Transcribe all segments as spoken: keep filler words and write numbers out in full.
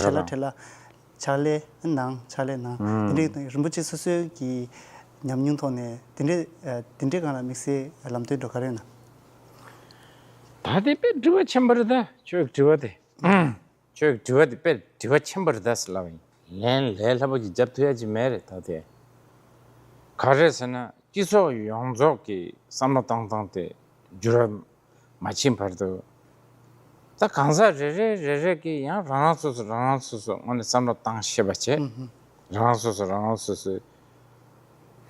བྲེལ་ལ་བྲེལ་ལ་ཕྱག་ལས་གནང་ཕྱག་ལས་གནང་། དེ་འདྲའི་རིན་པོ་ཆེ་སོ་སོའི་གི་ཉམས་མྱོང་ཐོག་ནས་དེ་འདྲའི་དེ་འདྲའི་སྒང་ལ་དམིགས་བསལ་ལམ་སྟོན་འགྲོ་ག་རེ་ཡོད་ན། ད་དེ་དཔེ་དྲི་བ་ཆེན་པོ་རེད་ད་ཁྱོད་ཀྱི་དྲི་བ་དེ། ཁྱོད་ཀྱི་དྲི་བ་དེ་དཔེ་དྲི་བ་ཆེན་པོ་རེད་ད་ཟེར་ལབ་པ་ཡིན། ལན་ལས་སླ་པོ་ཅིག་རྒྱབ་ཐུབ་ཡ་ཅིག་མེད་རེད་ད་དེ། ག་རེ་ཟེར་ན་སྤྱི་ཚོགས་ཡོངས་རྫོགས་ཀྱི་བསམ་བློ་བཏང་སྟངས་དེ་འགྱུར་བ་མ་ཕྱིན་བར་དུ། ད་གང་ཟག་རེ་རེ་རེ་རེ་གིས་ཡང་རང་རང་སོ་སོ་རང་རང་སོ་སོ་དངོས་གནས་བསམ་བློ་བཏང་ཤེས་པ་བྱས། རང་རང་སོ་སོ་རང་རང་སོ་སོའི་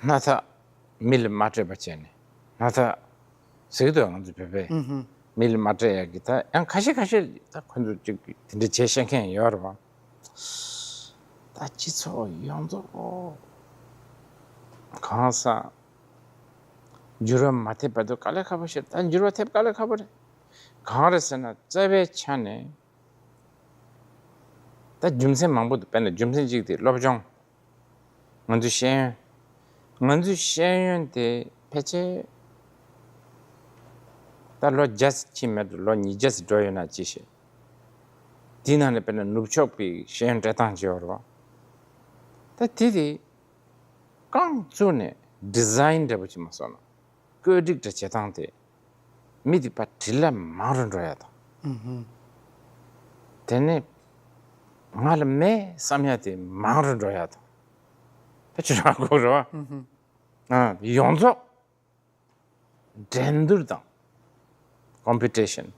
སྣ་ཐག་མི་ལ་མ་སྤྲད་པ་བྱས་ནས་སྣ་ཐག་ཟེར་གི་འདུག་ང་ཚོ་བོད་པས། མི་ལ་མ་སྤྲད་ཡག་གི་ད་ཡང་ཁ་ཤས་ཁ་ཤས་ད་ཁོ་ཚོ་ཅིག་དེ་འདྲ་བྱེད་ཤེས་མཁན་ཡོད་རེད་བ། ད་སྤྱི་ཚོགས་ཡོངས་རྫོགས་གང་ཟག་འགྱུར་བ་མ་ཐེབས་བར་དུ་དཀའ་ལས་ཁག་པོ་ཞིག་རེད། ད་འགྱུར་བ་ཐེབས་དཀའ་ལས་ཁག་པོ་རེད། གང་རེད་ཟེར་ན་རྩ་བའི་ཆ་ནས་ད་རྒྱུ་མཚན་མང་པོ་འདུག་དཔེར་ན་རྒྱུ་མཚན་གཅིག་དེ་སློབ་སྦྱོང་། ང་ཚོའི་ཤེས་ཡོན། ང་ཚོའི་ཤེས་ཡོན་དེ་ཕལ་ཆེར་ད་ལོ་བརྒྱ་ཙམ་ཕྱིན་མེད་དུ་ལོ་ཉིས་བརྒྱ་ཙམ་འགྲོ་ཡོད་ན་ཅི་ཤེས། དེའི་ནང་ནས་དཔེར་ན་ནུབ་ཕྱོགས་པའི་ཤེས་ཡོན་སྤྲད་སྟངས་ཅིག་ཡོད་རེད་བ། ད་དེ་དེ་རྐང་བཙུགས་ནས་ཌི་ཛའིན་འདྲ་པོ་ཅིག་མ་བཟོ་ན། བཀོད་སྒྲིག་འདྲ་བྱེད་སྟངས་དེ་མི་དེ་ཕར་འགྲིག་ལ་མང་རུ་འགྲོ་ཡ་དང་། དེ་ནས་ང་ལ་མེད་བསམ་ཡ་དེ་མང་རུ་འགྲོ་ཡ་དང་། ཕལ་ཆེར་རང་གོ་རེད་བ། ཡོངས་རྫོགས་འགྲན་བསྡུར་དང་ཀོམ་པི་ཊི་ཤན།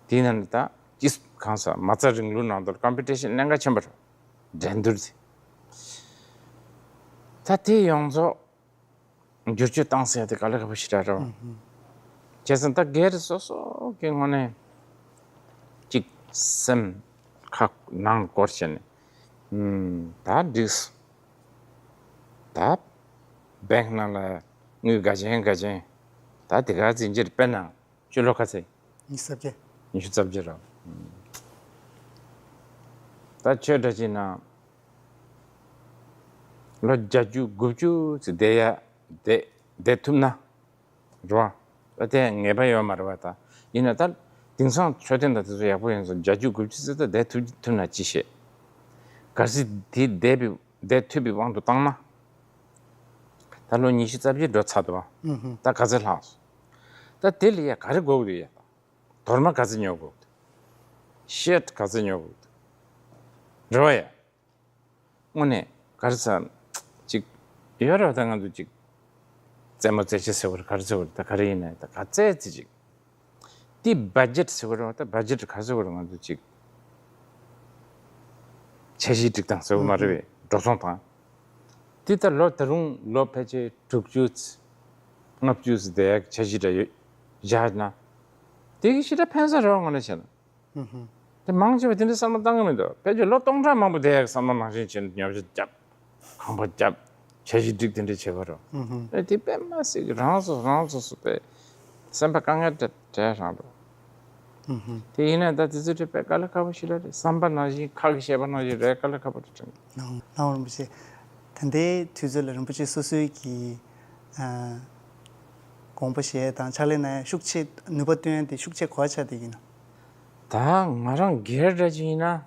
དེའི་ནང་ནས་ད་ཅི་གང་ཟག་མ་རྩ་རིང་ལུགས་ནང་དུ་ཀོམ་པི་ཊི་ཤན་གནད་འགག་ཆེན་པོ་རེད། འགྲན་བསྡུར་དེ། ད་དེ་ཡོངས་རྫོགས་བསྒྱུར་བཅོས་བཏང་ཟེར་ཡ་དེ་དཀའ་ལས་ཁག་པོ་ཞེ་དྲག་རེད་བ། བྱས་ཙང་ད་སྒེར་སོ་སོ་གི་ངོས་ནས་ཅིག་སེམས་ཁ་ནང་བསྐོར་བྱས་ནས་ད་འགྲིགས། ད་བེང་ནང་ལ་དངུལ་འགའ་ཅན་འགའ་ཅན་ད་དེ་ག་འཛིན་རྒྱུར་དཔེར་ན་ཕྱི་ལོ་ག་ཚད། ཉི་ཤུ་རྩ་བརྒྱད། ཉི་ཤུ་རྩ་བརྒྱད་རེད། ད་ཆོས་འདྲ་བྱས་ན་ལོ་བརྒྱད་ཅུ་དགུ་བཅུ་ཙམ་བསྡད་ཡ་བསྡད་བསྡད་ཐུབ་ན་རེད་བ། ད་དེ་ངེས་པ་ཡོད་མ་རེད་བ། ད་ཡིན་ན་ད་དེང་སང་འཕྲོད་བསྟེན་དང་དེ་ཚོ་ཡག་པོ་ཡིན་ཙང་བརྒྱད་ཅུ་དགུ་བཅུ་ཙམ་ད་བསྡད་ཐུབ་ཐུབ་ན་ཅི་ཤེས། གལ་སྲིད་དེ་བསྡད་པའི་བསྡད་ཐུབ་པའི་དབང་དུ་བཏང་ན། ད་ལོ་ཉི་ཤུ་རྩ་བརྒྱད་འགྲོ་ཚར་འདུག་བ། ད་ག་ཚོད་ལྷག་སོང་། ད་དེ་ལ་ཡ་ག་རེ་དགོས་ཀྱི་འདུག་ཡ། དོར་མ་ག་ཚོད་ཉོ་དགོས་ཀྱི་འདུག་ཤེད་ག་ཚོད་ཉོ་དགོས་ཀྱི་འདུག་རེད་བ་ཡ། དངོས་གནས་ག་རེ་ཟེར། ཅིག་ཡོད་རེད་བ། ད་ང་ཚོ་ཅིག་རྩེད་མོ་རྩེ་ཆས་ཟེར་བ་རེད། ག་རེ་ཟེར་བ་རེད། ད་ག་རེ་ཡིན་ནའི་ད་ག་ཚད་ཅིག་ཅིག་དེ་བ་ཇེཊ་ཟེར་བ་རེད་བ། ད་བ་ཇེཊ་ག་ཟེར་བ་རེད། ང་ཚོ་ཅིག་འཆར་གཞི་སྒྲིག་སྟངས་ཟེར་བ་མ་རེད་པས། འགྲོ་སོང་དང་། དེ་ལྟར་ལོ་ད་རུང་ལོ་ཕལ་ཆེར་དྲུག་ཅུ་ཙམ་ལྔ་བཅུ་ཙམ་བསྡད་ཡག་འཆར་གཞི་འདྲ་ཡོད་བཞག་ན། དེ་གི་ཞེ་དྲག་ཕན་ས་རེད་བ། དངོས་གནས་བྱས་ན། དེ་མང་ཆེ་བ་དེ་འདྲའི་བསམ་བློ་བཏང་གི་མི་འདུག་ཕལ་ཆེར་ལོ་སྟོང་ཕྲག་མང་པོ་བསྡད་ཡག་བསམ་བློ་ནང་བཞིན་བྱས་ནས་ཉོ་ཆ་བརྒྱབ། ཁང་པ་བརྒྱབ། འཆར་གཞི་སྒྲིག་དེ་འདྲ་བྱེད་པ་རེད། ཨ་དེ་དཔེ་མ་སྲིད་ཀྱི་རང་སོ་རང་སོ་སོ་དཔེ་སེམས་པ་དཀའ་ངལ་འདྲ་འདྲ་རང་རེད། དེ་ཡིན་ན་ད་དེ་ཚོ་དེ་དཔེ་དཀའ་ལས་ཁག་པོ་ཞིག་ལ་རེད། བསམ་པ་ནང་བཞིན་ཁ་གིས་བཤད་པ་ནང་བཞིན་རེད། དཀའ་ལས་ཁག་པོ་རེད་དྲན། ནང་ནང་རིན་པོ་ཆེ། ད་ལྟའི་དུས་ཚོད་ལ་རིན་པོ་ཆེ་སོ་སོའི་གི་ཨ་དགོངས་པ་བཞེས་དང་ཕྱག་ལས་གནང་ཡ་ཤུགས་ཆེ། ནུས་པ་བཏོན་ཡ་དེ་ཤུགས་ཆེ་གོ་བ་ཆགས་བསྡད་ཀྱི་ཡིན་ན། ད་ང་རང་སྒེར་འདྲ་ཅིག་ཡིན་ན།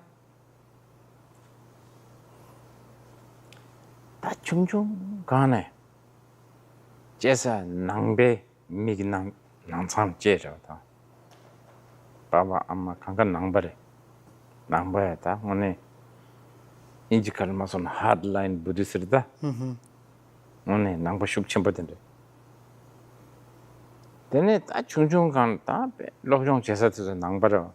ད་ཆུང་ཆུང་སྒང་ནས་སྐྱེས་ས་ནང་པའི་མི་གི་ནང་ནང་ཚང་སྐྱེས་རེད་བ་དང་། པ་ཕ་ཨ་མ་གང་ག་ནང་པ་རེད། ནང་པ་ཡ་ད་དངོས་གནས་དབྱིན་ཇི་སྐད་ལ་མ་སོང་ན་ཧར་ཌི་ལའིན་བུ་དྷི་སིཊ་རེད་ད། དངོས་གནས་ནང་པ་ཤུགས་ཆེན་པོ་དེ་འདྲ། དེ་ནས་ད་ཆུང་ཆུང་སྒང་ད་དཔེ་སློབ་སྦྱོང་བྱེད་ས་དེ་ཚོ་ནང་པ་རེད་བ།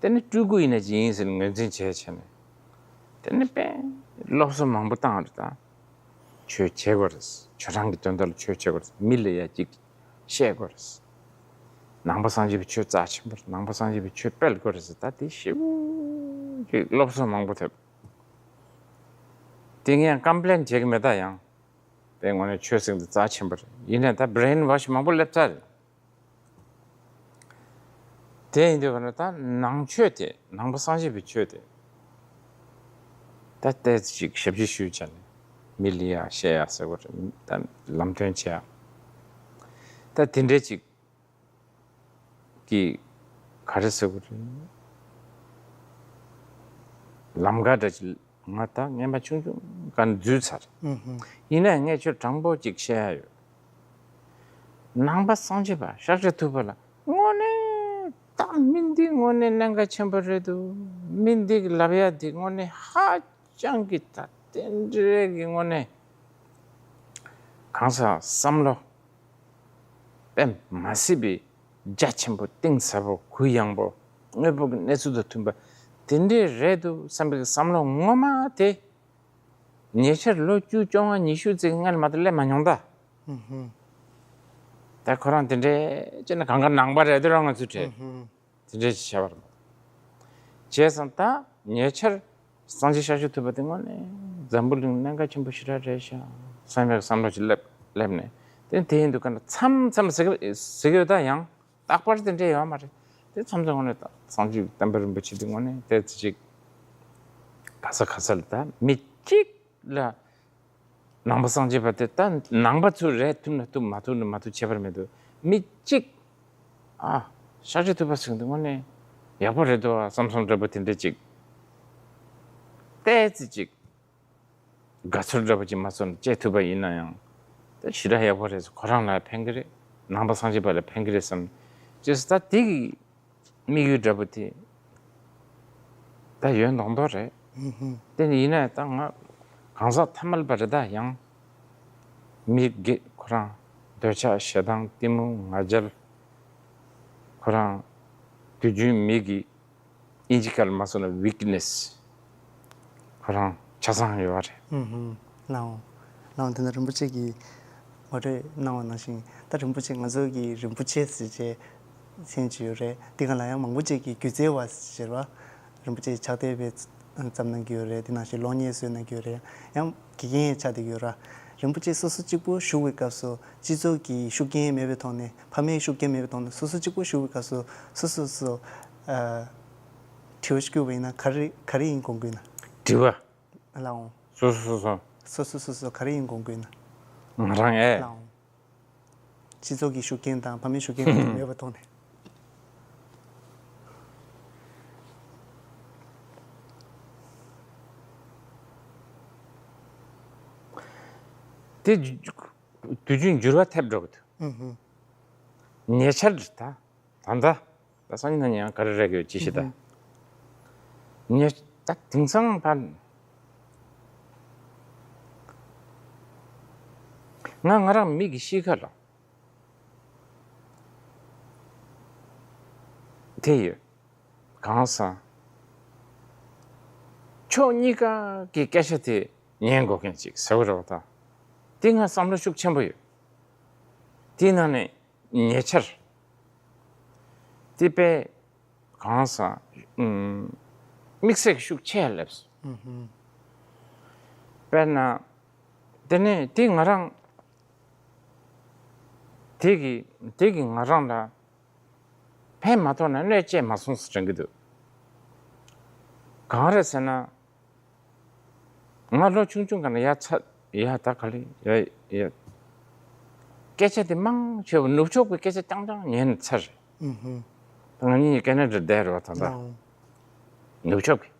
དེ་ནི་སྤྲུལ་སྐུ་ཡིན་ན་ཅི་ཡིན་ཟེར་ངོས་འཛིན་བྱས་བྱས་ནས། དེ་ནི་དཔེ་སློབ་གསོ་མང་པོ་བཏང་རེད་ད། ཆོས་བྱེད་དགོས་རེད། ཆོས་རང་གི་དོན་དག་ལ་ཆོས་བྱེད་དགོས་རེད། མི་ལ་ཡ་གཅིག་བཤད་དགོས་རེད། ནང་པ་སངས་རྒྱས་པའི་ཆོས་རྩ་ཆེན་པོ་རེད། ནང་པ་སངས་རྒྱས་པའི་ཆོས་སྤེལ་དགོས་རེད་ཟེར་ད་དེ་ཞེ་པོ་ཅིག་སློབ་གསོ་མང་པོ་ཐེབས། དེ་ངས་ཡང་ཀམ་པི་ལེན་བྱེད་ཀྱི་མེད་ད་ཡང་། དཔེ་དངོས་གནས་ཆོས་ཟེར་འདི་རྩ་ཆེན་པོ་རེད། ཡིན་ནའི་ད་བྷི་རེན་ཝོཤ་མང་པོ་སླེབས་ཚར་རེད། དེ་ཡིན་དུས་ག་ན་ད་ནང་ཆོས་དེ་ནང་པ་སངས་རྒྱས་པའི་ཆོས་དེ་ད་ཏོག་ཙམ་ཞིབ་འཇུག་ཞུས་བྱས་ནས་མི་ལ་ཡ་བཤད་ཡ་ཟེར་བ་རེད། ད་ལམ་སྟོན་བྱེད་ཡ་ད་དེ་འདྲས་ཅིག་གི་ག་རེ་ཟེར་བ་རེད། ལམ་ཁ་འདྲ་ཅིག་ང་ད་རྔན་པ་ཆུང་ཆུང་ག་འཛུལ་ཚར། ཨུ་ཧུ། ཡིན་ནའི་ངས་ཁྱོད་དྲང་པོ་ཅིག་བཤད་ཡ་ཡོད། ནང་པ་སངས་རྒྱས་པ་ཤཱཀྱ་ཐུབ་པ་ལ་དངོས་གནས་ད་མི་འདི་དངོས་གནས་གནད་འགག་ཆེན་པོ་རེད་འདུག། མི་འདི་གི་ལབ་ཡ་འདི་དངོས་གནས་ཧ་ཅང་གི་ད་དེ་འདྲའི་གི་དངོས་གནས་གང་ཟག་བསམ་བློ་དཔེ་མ་སྲིད་པའི་རྒྱ་ཆེན་པོ་གཏིང་ཟབ་པོ་གུ་ཡངས་པོ་དངོས་པོ་གི་གནས་ཚུལ་དང་མཐུན་པ་དེ་འདྲའི་རེད་འདུག་བསམ་པའི་བསམ་བློ་ངོ་མ་དེ་ཉེ་ཆར་ལོ་བཅུ་བཅོ་ལྔ་ཉི་ཤུ་ཙམ་སྔོན་མ་དེ་སླེབས་མ་མྱོང་ད། ཧུམ་ཧུམ། ད་ཁོ་རང་དེ་འདྲའི་ཅི་ན་གང་ག་ནང་པ་རེད་དེ་རང་ང་ཚོ་གྲས། ཧུམ་ཧུམ། དེ་འདྲའི་ཅི་བྱ་བར་མ། བྱས་ཙང་ད་ཉེ་ཆར་སངས་རྒྱས་ཤཱཀྱ་ཐུབ་པ་དེ་དངོས་གནས་འཛམ་བུ་གླིང་གནད་འགག་ཆེན་པོ་ཞེ་དྲག་རེད་ཤག་བསམ་ཡག་བསམ་བློ་ཅིག་སླེབས་སླེབས་ནས་དེ་དེ་ཡིན་དུས་ག་ན་མཚམས་མཚམས་ཟེར་གི་ཟེར་གི་ཡོད་ད་ཡང་རྟག་པར་དེ་འདྲས་ཡོད་མ་རེད། དེ་མཚམས་མཚམས་དངོས་གནས་ད་སངས་རྒྱས་བསྟན་པ་རིན་པོ་ཆེ་དེ་དངོས་གནས་དེ་ཅི་ཅིག་ག་ས་ག་ས་ལ་ད་མི་གཅིག་ལ་ནང་པ་སངས་རྒྱས་པ་དེ་ད་ནང་པ་ཚོ་རེད་ཐུབ་ན་ཐུབ་མ་ཐུབ་ན་མ་ཐུབ་ཁྱད་པར་མི་འདུག། མི་གཅིག་ཨ་ཤཱཀྱ་ཐུབ་པ་ཟེར་འདུག་དངོས་གནས་ཡག་པོ་རེད་འདུག་བསམ་བསམ་འདྲ་པོ་དེ་འདྲས་ཅིག་ཏོག་ཙམ་ཅིག་དགའ་ཚོར་འདྲ་པོ་ཅིག་མ་ཚོར་ན་སྐྱེ་ཐུབ་པ་ཡིན་ན་ཡང་ད་ཞེ་དྲག་ཡག་པོ་རེད། ཁོ་རང་ལ་ཕན་གི་རེད། ནང་པ་སངས་རྒྱས་པ་ལ་ཕན་གི་རེད་བསམ། ཅེས་ད་དེ་གི་དམིགས་ཡུལ་འདྲ་པོ་དེ་ད་ཡོད་མདོག་མདོག་རེད། ཧུམ་ཧུམ། དེ་ནི་ཡིན་ན་ད་ང་གང་ཟག་ཐ་མལ་པ་རེད། ད་ཡང་མི་དགེ་ཁོ་རང་འདོད་ཆགས་ཞེ་སྡང་གཏི་མུག་ང་རྒྱལ་ཁོ་རང་དུས་རྒྱུན་མི་གི་ཨིན་ཇི་སྐད་ལ་མ་སོང་ན་ཝིཀ་ནེ་སི་ཁོ་རང་ཆ་ཚང་ཡོད་རེད། ཧུམ་ཧུམ། ལའོ། ལའོ་དེ་ན་རིན་པོ་ཆེ་གིས་ངོ་སྤྲོད་གནང་བ་ནང་བཞིན་ད་རིན་པོ་ཆེ་ང་ཚོ་གི་རིན་པོ་ཆེ་ཟེར་བྱས་མཚན་ཅིག་ཡོད་རེད། དེ་ག་ལ་ཡང་མང་པོ་ཅིག་གིས་སྒྱུ་རྩལ་བ་ཟེར་བ་རིན་པོ་ཆེ་ཕྱག་དེབ་བཙམ་གནང་གི་ཡོད་རེད། དེ་ནང་བཞིན་གློག་བརྙན་བཟོས་གནང་གི་ཡོད་རེད། ཡང་དགེ་རྒན་ཡང་ཆགས་བསྡད་ཀྱི་ཡོད་ར། རིན་པོ་ཆེ་སོ་སོ་གཅིག་པུ་བཞུགས་པའི་སྐབས་སུ་སྤྱི་ཚོགས་ཀྱི་ཤུགས་རྐྱེན་མེད་པའི་ཐོག་ནས་ཕ་མའི་ཤུགས་རྐྱེན་མེད་པའི་ཐོག་ནས་སོ་སོ་གཅིག་པུ་བཞུགས་པའི་སྐབས་སུ་སོ་སོ་སོ་ཨ། དྲི་བ་ཞིག་བསྐྱུར་བ་ཡིན་ན་ག་རེ་ག་རེ་ཡིན་དགོངས་ཀྱི་ཡོད་ན། དྲི་བ། ལའོ། སོ་སོ་སོ་སོ། སོ་སོ་སོ་སོ་ག་རེ་ཡིན་དགོངས་ཀྱི་ཡོད་ན། ང་རང་ཨེ། ལའོ། སྤྱི་ཚོགས་ཀྱི་ཤུགས་རྐྱེན་དང་ཕ་མའི་ཤུགས་རྐྱེན་དེ་ཚོ་མེད་པ་མཐོང་ནས། དེ་དུས་རྒྱུན་འགྱུར་བ་ཐེབས་འགྲོ་གི་འདུག། ཨུ་ཧུ། ཉེ་ཆར་ད་ད་ལྟ་ད་སང་ཉིན་གནངས་ཉིན་ཡང་ག་རེ་རེག་ཡོད་ཅི་ཤེས་ད། ཨུ་ཧུ། ཉེ་ད་དེང་སང་ཕར་ང་ང་རང་མིག་གི་ཤེལ་ཁ་ལ། དེ་ཡོད། གང་ཟག་ཕྱོགས་གཉིས་ཀ་གི་སྐད་ཆ་དེ་ཉན་དགོས་མཁན་ཅིག་ཟེར་བ་རེད་བ་ད། དེ་ང་བསམ་བློ་ཤུགས་ཆེན་པོ་ཡོད། དེའི་ནང་ནས་ཉེ་ཆར་དེ་དཔེ་གང་ཟག་ཨུམ་དམིགས་བསལ་གྱི་ཤུགས་ཆེ་སླེབས་སོང་། ཨུ་ཧུམ། དཔེར་ན་དེ་ནས་དེ་ང་རང་དེ་གི་དེ་གི་ང་རང་ལ་ཕན་མ་ཐོགས་ན་གནོད་བྱས་མ་སོང་ཟེར་དྲན་གྱི་འདུག། གང་རེད་ཟེར་ན། ང་ལོ་ཆུང་ཆུང་ག་ན་ཡ་ཚ་ཡ་ད་ག་ལེ་ཡ་ཡ། སྐད་ཆ་དེ་མང་ཆེ་བ་ནུབ་ཕྱོགས་པའི་སྐད་ཆ་རྐྱང་རྐྱང་ཉན་ཚར་རེད། ཨུ་ཧུམ། ད་ང་གཉིས་ཀ་ན་ཌ་ལ་བསྡད་རེད་བ་ད་ལྟ། ལའོ། ནུབ་ཕྱོགས་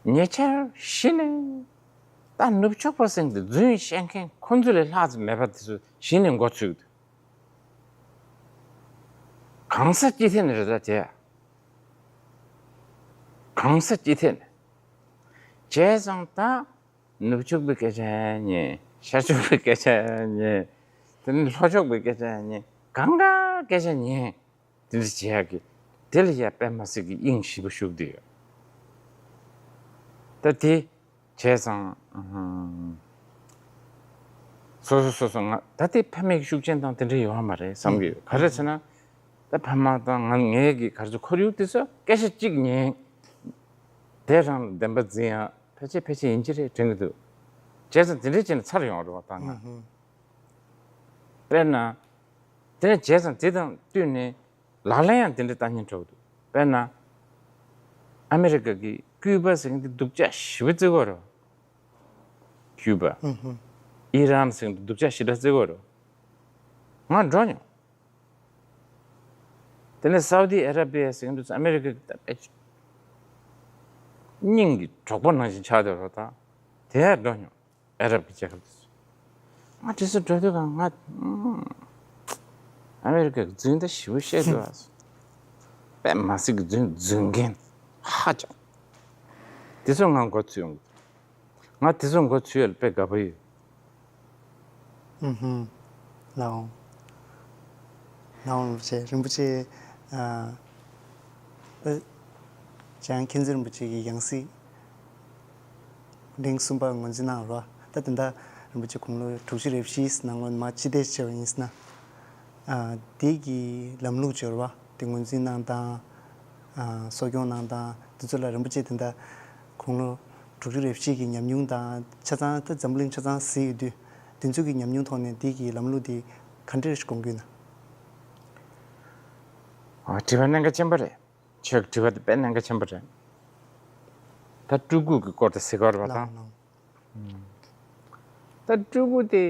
པའི། ཉེ་ཆར་གཞི་ནས་ད་ནུབ་ཕྱོགས་པ་ཟེར་འདི་རྫུན་བཤད་མཁན་ཁོ་ཚོ་ལས་ལྷག་ཙམ་མེད་པ་དེ་ཚོ་གཞི་ནས་མགོ་ཚོས་འདུག། གང་ས་ཅི་ཐད་ནས་རེད་ད་དེ། གང་ས་ཅི་ཐད་ནས། བྱས་ཙང་ད་ནུབ་ཕྱོགས་པའི་སྐད་ཆ་ཉན། ཤར་ཕྱོགས་པའི་སྐད་ཆ་ཉན། དེ་ནས་ལྷོ་ཕྱོགས་པའི་སྐད་ཆ་ཉན། གང་ག་སྐད་ཆ་ཉན། དེ་འདྲ་བྱེད་ཡག་གི་དེ་ལ་ཡ་དཔེ་མ་སྲིད་ཀྱི་དབྱིངས་ཞིབ་པོ་ཞུགས་བསྡད་ཡོད། ད་དེ་བྱས་ཙང་ཨ་སོ་སོ་སོ་སོ་ང་ད་དེ་ཕ་མའི་ཤུགས་རྐྱེན་དང་དེ་འདྲ་ཡོད་མ་རེད་བསམ་གྱི་ཡོད། ག་རེ་ཟེར་ན་ད་ཕ་མ་དང་ང་ངའི་གི་ག་རེ་ཟེར་ཁོར་ཡུག་དེ་ཚོ་སྐད་ཆ་གཅིག་ཉན། དེ་རང་ལ་བདེན་པ་འཛིན་ཡག་ཕལ་ཆེར་ཕལ་ཆེར་ཡིན་གྱི་རེད་དྲན་གྱི་འདུག། བྱས་ཙང་དེ་འདྲ་བྱས་ནས་ཚར་ཡོང་རེད་བ་ད་ང་། དཔེར་ན། དེ་ནས་བྱས་ཙང་དེ་དང་བསྟུན་ནས་ལག་ལེན་ཡང་དེ་འདྲ་བསྟར་སྙིང་བྲོ་གི་འདུག། དཔེར་ན། ཨ་མི་རི་ཀ་གི་ཀུའུ་པ་ཟེར་མཁན་དེ་སྡུག་ཅག་ཞེ་པོ་བརྩི་གི་ཡོད་རེད། ཀུའུ་པ། ཨུ་ཧུ། ཨི་རན་ཟེར་མཁན་དེ་སྡུག་ཅག་ཞེ་དྲག་བརྩི་གི་ཡོད་རེད། ང་འགྲོ་མྱོང་། དེ་ནས་སའུ་དི་ཨ་ར་བི་ཡ་ཟེར་མཁན་དེ་ཚོ་ཨ་མི་རི་ཀ་གི་ད་དཔེ་ཆ། སྙིང་གི་གྲོགས་པོ་ནང་བཞིན་ཆགས་བསྡད་པ་དང་། དེ་ཡར་འགྲོ་མྱོང་། ཨ་རབ་ཀྱི་རྒྱལ་ཁབ་དེ་ཚོ། ང་དེ་ཚོ་འགྲོ་དུས་གང་ང་ཨམ། ཨ་མེ་རི་ཀའི་རྫུན་ད་ཞེ་པོ་བཤད་འདུག་ཨ། དཔེ་མ་སྲིད་ཀྱི་རྫུན་རྫུན་རྐྱལ་ཧ་ཅང་། དེ་ཚོ་ང་མགོ་ཚོས་ཡོང་གི་འདུག་ང་དེ་ཚོ་མགོ་ཚོས་ཡོད་ལ་དཔེ་དགའ་པོ་ཡོད། ཨུ་ཧུམ། ལའོ། ལའོ་རིན་པོ་ཆེ། རིན་པོ་ཆེ། ཨ། ཨ། འཇམ་དབྱངས་མཁྱེན་བརྩེ་རིན་པོ་ཆེ་གི་ཡང་སྲིད་གླེང་གསུམ་པ་ངོས་འཛིན་གནང་རོགས། ད་དེ་འདྲ་རིན་པོ་ཆེ་དགུང་ལོ་དྲུག་ཅུ་རེ་བཞིའི་ནང་ལོ་མ་ཕྱི་བལྟས་བྱས་པ་ཡིན་ན། ཨ། དེ་གི་ལམ་ལུགས་སྦྱོར་བ་དེ་ངོས་འཛིན་གནང་སྟངས། ཨ། གསོ་སྐྱོང་གནང་སྟངས་དེ་ཚོ་ལ་རིན་པོ་ཆེ་དེ་འདྲ་དགུང་ལོ་དྲུག་ཅུ་རེ་བཞི་གི་ཉམས་མྱོང་དང་ཆ་ཚང་ད་འཛམ་བུ་གླིང་ཆ་ཚང་གཟིགས་ཡོད་དུས། དེ་ཚོ་གི་ཉམས་མྱོང་ཐོག་ནས་འདི་གི་ལམ་ལུགས་འདི་ག་འདྲ་ཞིག་དགོངས་ཀྱི་ཡོད་ན། ཨ། དྲི་བ་གནད་འགག་ཆེན་པོ་རེད། ཁྱོད་ཀྱི་དྲི་བ་དེ་དཔེ་གནད་འགག་ཆེན་པོ་རེད། ད་སྤྲུལ་སྐུ་གི་སྐོར་དེ་ཟེར་གྱི་ཡོད་རེད་པ། ད་ལགས་ལགས། ད་སྤྲུལ་སྐུ་དེ་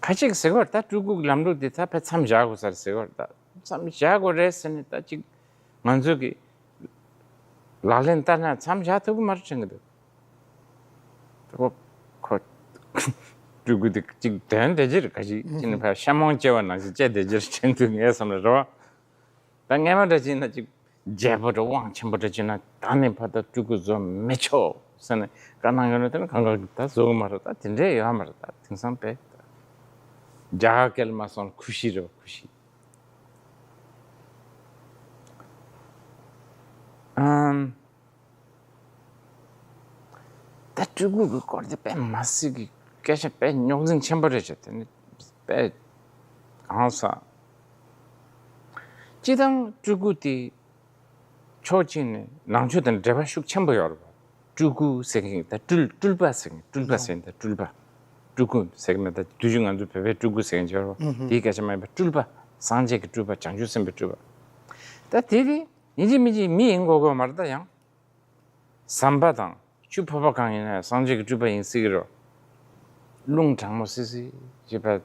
ཁ་ཅིག་ཟེར་གྱི་ཡོད་རེད། ད་སྤྲུལ་སྐུ་གི་ལམ་ལུགས་དེ་ད་དཔེ་མཚམས་བཞག་དགོས་ས་རེད་ཟེར་གྱི་ཡོད་རེད། ད་མཚམས་བཞག་དགོས་རེད་ཟེར་ནས་ད་ཅིག་ང་ཚོ་གི་ལག་ལེན་བསྟར་ན་མཚམས་བཞག་ཐུབ་ཀྱི་མ་རེད་དྲན་གྱི་འདུག་ཁོ་ཁོ་སྤྲུལ་སྐུ་དེ་ཅིག་དོན་དེ་ཅིག་ག་ཅིག་ཅིག་ནི་ཕར་ཤ་མོང་སྐྱེ་བ་ནང་བཞིན་སྐྱེ་བསྡད་ཀྱི་རེད་དྲན་འདུག་ངའི་བསམ་ལ་རེད་པ། ད་སྔས་མ་འདྲ་ཅིག་ན་ཅིག་རྒྱལ་པོ་འདྲ་དབང་ཆེན་པོ་འདྲ་ཅིག་ན་ད་ནི་ཕར་ད་སྤྲུལ་སྐུ་བཟོ་མི་ཆོག་ཟེར་ནས་བཀའ་གནང་ཡོད་ན། དེ་ནི་གང་ག་ད་བཟོ་གི་མ་རེད། ད་དེ་འདྲས་ཡོད་མ་རེད། ད་དེང་སང་དཔེ་རྒྱ་གར་སྐད་ལ་མ་སོང་ཁུ་ཤི་རེད་པ། ཁུ་ཤི། ཨམ། ད་སྤྲུལ་སྐུ་གི་སྐོར་དེ་དཔེ་མ་སྲིད་ཀྱི་སྐད་ཆ་དཔེ་རྙོག་འཛིང་ཆེན་པོ་རེད་བྱས། དེ་ནི་དཔེ་གང་ཟག་སྤྱིར་བཏང་སྤྲུལ་སྐུ་དེ་ཕྱོགས་གཅིག་ནས་ནང་ཆོས་དང་འབྲེལ་བ་ཤུགས་ཆེན་པོ་ཡོད་རེད་པ། སྤྲུལ་སྐུ་ཟེར་མཁན་ད་སྤྲུལ་སྤྲུལ་པ་ཟེར་མཁན། སྤྲུལ་པ་ཟེར་མཁན་ད་སྤྲུལ་པ། སྤྲུལ་སྐུ་ཟེར་མཁན་ད་དུས་རྒྱུན་ང་ཚོ་བོད་པའི་སྤྲུལ་སྐུ་ཟེར་མཁན་ཡོད་རེད་པ། ཨུ་ཧུ། དེའི་སྐད་ཆ་མ་ཡིན་པ་སྤྲུལ་པ། སངས་རྒྱས་ཀྱི་སྤྲུལ་པ། བྱང་ཆུབ་སེམས་དཔའི་སྤྲུལ་པ། ད་དེ་དེ་ཡིན་གཅིག་མིན་གཅིག་མི་ཡིན་དགོས་དགོས་མ་རེད། ད་ཡང་ཟམ་པ་དང་ཆུ་ཕོར་པ་གང་ཡིན་ན་སངས་རྒྱས་ཀྱི་སྤྲུལ་པ་ཡིན་སྲིད་ཀྱི་རེད། རླུང་གྲང་མོ་སི་སི་བྱེད་པ།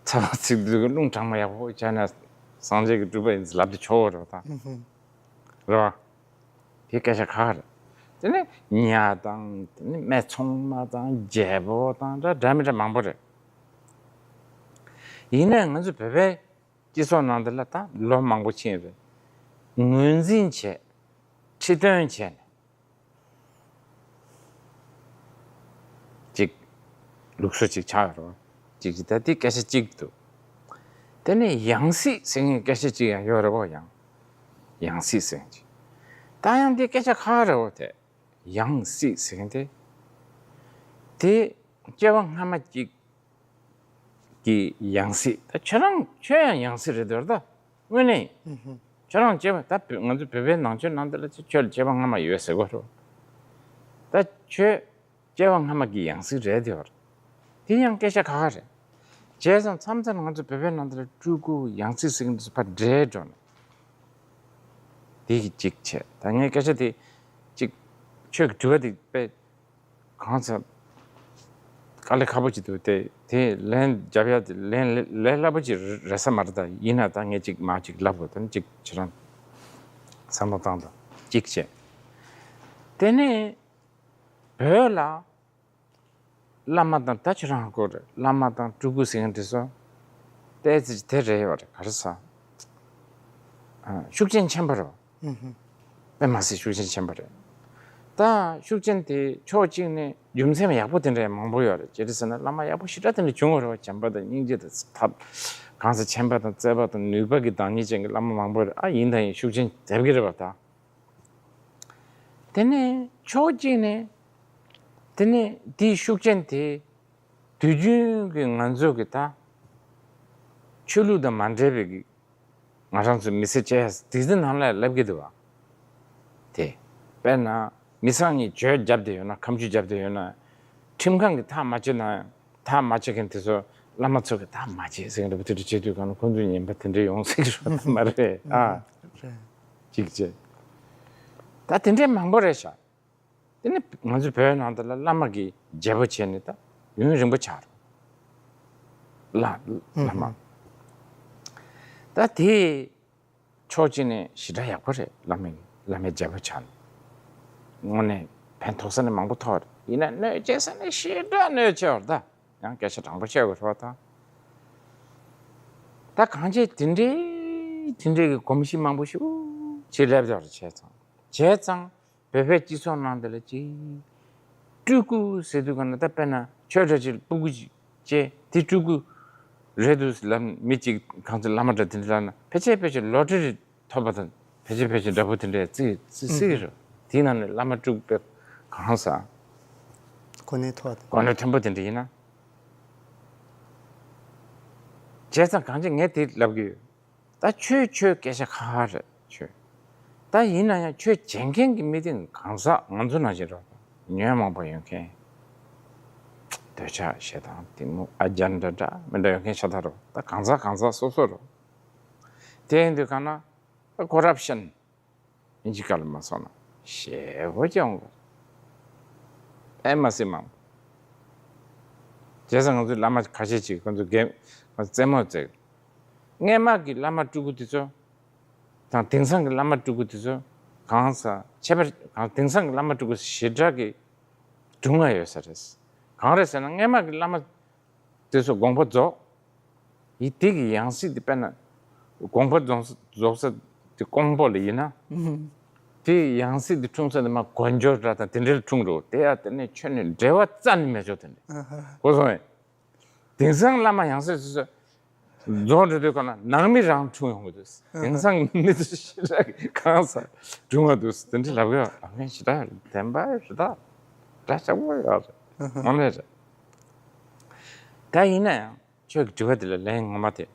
ཚ་བ་ཚིག་དུས་རླུང་གྲང་མོ་ཡག་པོ་བྱས་ན་སངས་རྒྱས་ཀྱི་སྤྲུལ་པ་ཡིན་ལབ་དུས་ཆོག་རེད་པ། ད་རེད་པ། དེ་སྐད་ཆ་ཁག་རེད། དེ་ནས་ཉ་དང་དེ་ནས་སྨད་འཚོང་མ་དང་རྒྱལ་པོ་དང་འདྲ་འདྲ་མི་འདྲ་མང་པོ་རེད། ཡིན་ནའི་ང་ཚོ་བོད་པའི་སྤྱི་ཚོགས་ནང་དུ་ལ་ད་ལོ་མང་པོ་ཕྱིན་རེད། ངོས་འཛིན་བྱས། ཁྲི་སྟོན་བྱས་ནས་ཅིག་ལུགས་སྲོལ་ཅིག་ཆགས་ཡོད་རེད་པ། ཅིག་ཅིག་ད་དེ་སྐད་ཆ་གཅིག་འདུག་དེ་ནས་ཡང་སྲིད་ཟེར་མཁན་སྐད་ཆ་གཅིག་ཡང་ཡོད་རེད་པ། ཡང་ཡང་སྲིད་ཟེར་མཁན་ཅིག་ད་ཡང་དེ་སྐད་ཆ་ཁག་རེད་པ། དེ་ཡང་སྲིད་ཟེར་མཁན་དེ། དེ་སྐྱེ་བ་སྔ་མ་གཅིག་གི་ཡང་སྲིད། ད་ཁྱོད་རང་ཁྱོད་ཡང་ཡང་སྲིད་རེད་འདུག་ད། དངོས་གནས་ཡིན། ཨུ་ཧུ། ཁྱོད་རང་སྐྱེ་བ་ད་བོད་ང་ཚོ་བོད་པའི་ནང་ཆོས་ནང་དུ་ལ་ཁྱོད་ལ་སྐྱེ་བ་སྔ་མ་ཡོད་ཟེར་གྱི་ཡོད་རེད། ད་ཁྱོད་སྐྱེ་བ་སྔ་མ་གི་ཡང་སྲིད་རེད་དེ་བར། དེ་ཡང་སྐད་ཆ་ཁག་ཁག་རེད། བྱས་ཙང་མཚམས་མཚམས་ང་ཚོ་བོད་པའི་ནང་དུ་ལ་སྤྲུལ་སྐུ་ཡང་སྲིད་ཟེར་གྱི་འདུག་ཟེར་ཕར་འདྲེས་འགྲོ་ནས། དེ་གི་གཅིག་བྱས། ད་ངས་སྐད་ཆ་དེ་གཅིག་ཁྱོད་ཀྱི་དྲི་བ་དེ་དཔེ་གང་ཟག་དཀའ་ལས་ཁག་པོ་ཅིག་འདུག་དེ་དེ་ལན་རྒྱབ་ཡ་དེ་ལན་ལས་སླ་པོ་ཅིག་རེད་ས་མ་རེད། ད་ཡིན་ན་ད་ངས་ཅིག་མ་ཅིག་ལབ་དགོས། ད་ཅིག་ཁྱེད་རང་བསམ་བློ་བཏང་དང་ཅིག་བྱས། དེ་ནས་བོད་ལ་བླ་མ་དང་ད་ཁྱེད་རང་ཧ་གོ་རེད། བླ་མ་དང་སྤྲུལ་སྐུ་ཟེར་མཁན་དེ་ཚོ་ཏོག་ཙམ་དེ་རེད་ཡོད་རེད། ག་རེ་ཟ། ཨ། ཤུགས་རྐྱེན་ཆེན་པོ་རེད། ཨུ་ཧུ། དཔེ་མ་སྲིད་ཤུགས་རྐྱེན་ཆེན་པོ་རེད། ད་ཤུགས་རྐྱེན་དེ་ཕྱོགས་གཅིག་ནས་རྒྱུ་མཚན་ཡག་པོ་དེ་འདྲ་མང་པོ་ཡོད་རེད། ཅི་རེད་ཟེར་ན་བླ་མ་ཡག་པོ་ཞེ་དྲག་དེ་འདྲ་བྱུང་བ་རེད་པ། བྱམས་པ་དང་སྙིང་རྗེ་དང་ཐབས་གང་ཟག་མཁྱེན་པ་དང་བརྩེ་བ་དང་ནུས་པ་གི་བདག་ཉིད་ཅན་གྱི་བླ་མ་མང་པོ་རེད། ཨ། ཡིན་དང་ཡིན། ཤུགས་རྐྱེན་ཐེབས་ཀྱི་རེད་པ། ད་དེ་ནས་ཕྱོགས་གཅིག་ནས་དེ་ནས་དེའི་ཤུགས་རྐྱེན་དེ་དུས་རྒྱུན་གྱི་ང་ཚོ་གི་ད་ཆོས་ལུགས་དང་མ་འབྲེལ་བའི་གི་ང་རང་ཚོ་མི་ཚེ་སྐྱེལ་ཡ་དེ་ཚོའི་ནང་ལ་སླེབས་ཀྱི་འདུག་པ། དེ་དཔེར་ན་མི་ཚང་གཉིས་གྱོད་བརྒྱབ་བསྡད་ཡོད་ན། ཁ་མཆུ་བརྒྱབ་བསྡད་ཡོད་ན། ཁྲིམས་ཁང་གིས་ཐག་མ་གཅོད་ན་ཡང་ཐག་མ་གཅོད་མཁན་དེ་ཚོ་བླ་མ་ཚོ་གིས་ཐག་མ་གཅོད་ཟེར་གྱི་འདུག་པ། དེ་འདྲ་བྱེད་དུས་གང་ན་ཁོང་ཚོས་ཉན་པ་དེ་འདྲ་ཡོང་སྲིད་ཀྱི་རེད་མ་རེད། ཨ། རེད། གཅིག་བྱས། ད་དེ་འདྲའི་མང་པོ་རེད་ཤག་དེ་ནི་ང་ཚོ་བོད་ནང་དུ་ལ་བླ་མ་གི་རྒྱལ་པོ་བྱས་ནས་ད་ཡུན་རིང་པོ་ཆགས་རེད། བླ་བླ་མ། ད་དེ་ཕྱོགས་གཅིག་ནས་ཞེ་དྲག་ཡག་པོ་རེད། བླ་མའི་བླ་མའི་རྒྱལ་པོ་ཆགས་ནས། དངོས་གནས་ཕན་ཐོགས་ས་ནི་མང་པོ་ཐོགས་རེད། ཡིན་ན་གནོད་བྱེད་ས་ནི་ཞེ་དྲག་གནོད་བྱེད་བར་ད་ཡང་སྐད་ཆ་དྲང་པོ་བཤད་དགོས་རེད་བ་ད། ད་གང་བྱས་དེ་འདྲའི་དེ་འདྲའི་གི་གོམས་གཤིས་མང་པོ་ཞིག་ཅིག་སླེབས་ཡོད་རེད། བྱས་ཙང་བྱས་ཙང་བོད་པའི་སྤྱི་ཚོགས་ནང་དེ་ལ་ཅིག་སྤྲུལ་སྐུ་ཟེར་དུས་ག་ན་ད་དཔེར་ན་ཆོས་གྲྭ་ཅིག་སྤྲུལ་སྐུ་ཅིག་བྱས་དེ་སྤྲུལ་སྐུ་རེད་འདུག་ལབ་མི་ཅིག་གང་ཚེ་བླ་མ་འདྲ་དེ་འདྲ་ལབ་ན་ཕལ་ཆེར་ཕལ་ཆེར་ལོ་ཊ་རི་ཐོབ་པ་དང་ཕལ་ཆེར་ཕལ་ཆེར་འདྲ་པོ་དེ་འདྲས་བརྩི་བརྩི་སྲིད་ཀྱི་རེད། དེའི་ནང་ནས་བླ་མ་སྤྲུལ་སྐུ་དཔེ་གང་ཟག་གོ་གནས་མཐོ་བ་དེ། གོ་གནས་མཐོན་པོ་དེ་འདྲ་ཡིན་ན། བྱས་ཙང་གང་ཅི་ངས་དེ་ལབ་ཀྱི་ཡོད། ད་ཆོས་ཆོས་སྐད་ཆ་ཁ་ཁ་རེད་ཆོས། ད་ཡིན་ན་ཡང་ཆོས་བྱེད་མཁན་གྱི་མི་དེ་གང་ཟག་ང་ཚོ་ནང་བཞིན་རེད། ཉོན་མོངས་པ་ཡོད་མཁན། འདོད་ཆགས་ཞེ་སྡང་གཏི་མུག་ཨ་རྒྱ་འདྲ་འདྲ་མི་འདྲ་ཡོད་མཁན་ཤ་སྟག་རེད། ད་གང་ཟག་གང་ཟག་སོ་སོ་རེད། དེ་ཡིན་དུས་གང་ན་ད་ཀོ་རབ་ཤན། དབྱིན་ཇི་སྐད་ལ་མ་སོང་ན་ཞེ་པོ་ཅིག་ཡོང་གི། ཨེ་མ་སྲིད་མང་། བྱས་ཙང་ང་ཚོའི་བླ་མ་ཁ་ཤས་ཅིག་ཁོ་ཚོ་རྒན་ང་ཚོ་རྩེད་མོ་རྩེ། སྔས་མ་གི་བླ་མ་སྤྲུལ་སྐུ་དེ་ཚོ་དང་དེང་སང་གི་བླ་མ་སྤྲུལ་སྐུ་དེ་ཚོ་གང་ས་ཁྱད་པར་གང་། དེང་སང་གི་བླ་མ་སྤྲུལ་སྐུ་ཞེ་དྲག་གི་སྒྲུང་ང་ཡོད་ས་རེད། གང་རེད་ཟེར་ན་སྔས་མ་གི་བླ་མ་དེ་ཚོ་དགོངས་པ་རྫོགས། ཡི་དེ་གི་ཡང་སྲིད་དེ་དཔེར་ན་དགོངས་པ་རྫོགས་ས་རྫོགས་ས་དེ་ཀོང་པོ་ལ་ཡིན་ན། དེ་ཡང་སྲིད་དེ་འཁྲུངས་ས་དེ་མ་དཀོན་མཆོག་འདྲ་དང་དེ་འདྲ་ལ་འཁྲུངས་འགྲོ། དེ་ཡང་དེ་ནས་ཁྱོན་ནས་འབྲེལ་བ་རྩ་ནས་མེད་ཆོག་དེ་འདྲ་གོ་སོང་ངས། དེང་སང་བླ་མ་ཡང་སྲིད་སོ་སོ་རྫོགས་འགྲོ་དུས་ག་ན་ནང་མི་རང་འཁྲུངས་ཡོང་གི་འདུག་དེང་སང་མི་ཚོ་ཞེ་དྲག་གི་གང་ས་འཁྲུངས་པ་འདུག་དེ་འདྲ་ལབ་ཡོད། ཨ་མའི་ཞེ་དྲག་བདེན་པ་རེད་ད། འདྲ་ཆགས་པོ་ཡོད་རེད། ཨ་མ་ལས་རེད། ད་ཡིན་ན་ཡང་ཁྱོད་ཀྱི་དྲི་བ་དེ་ལ་ལན་ངོ་མ་དེ།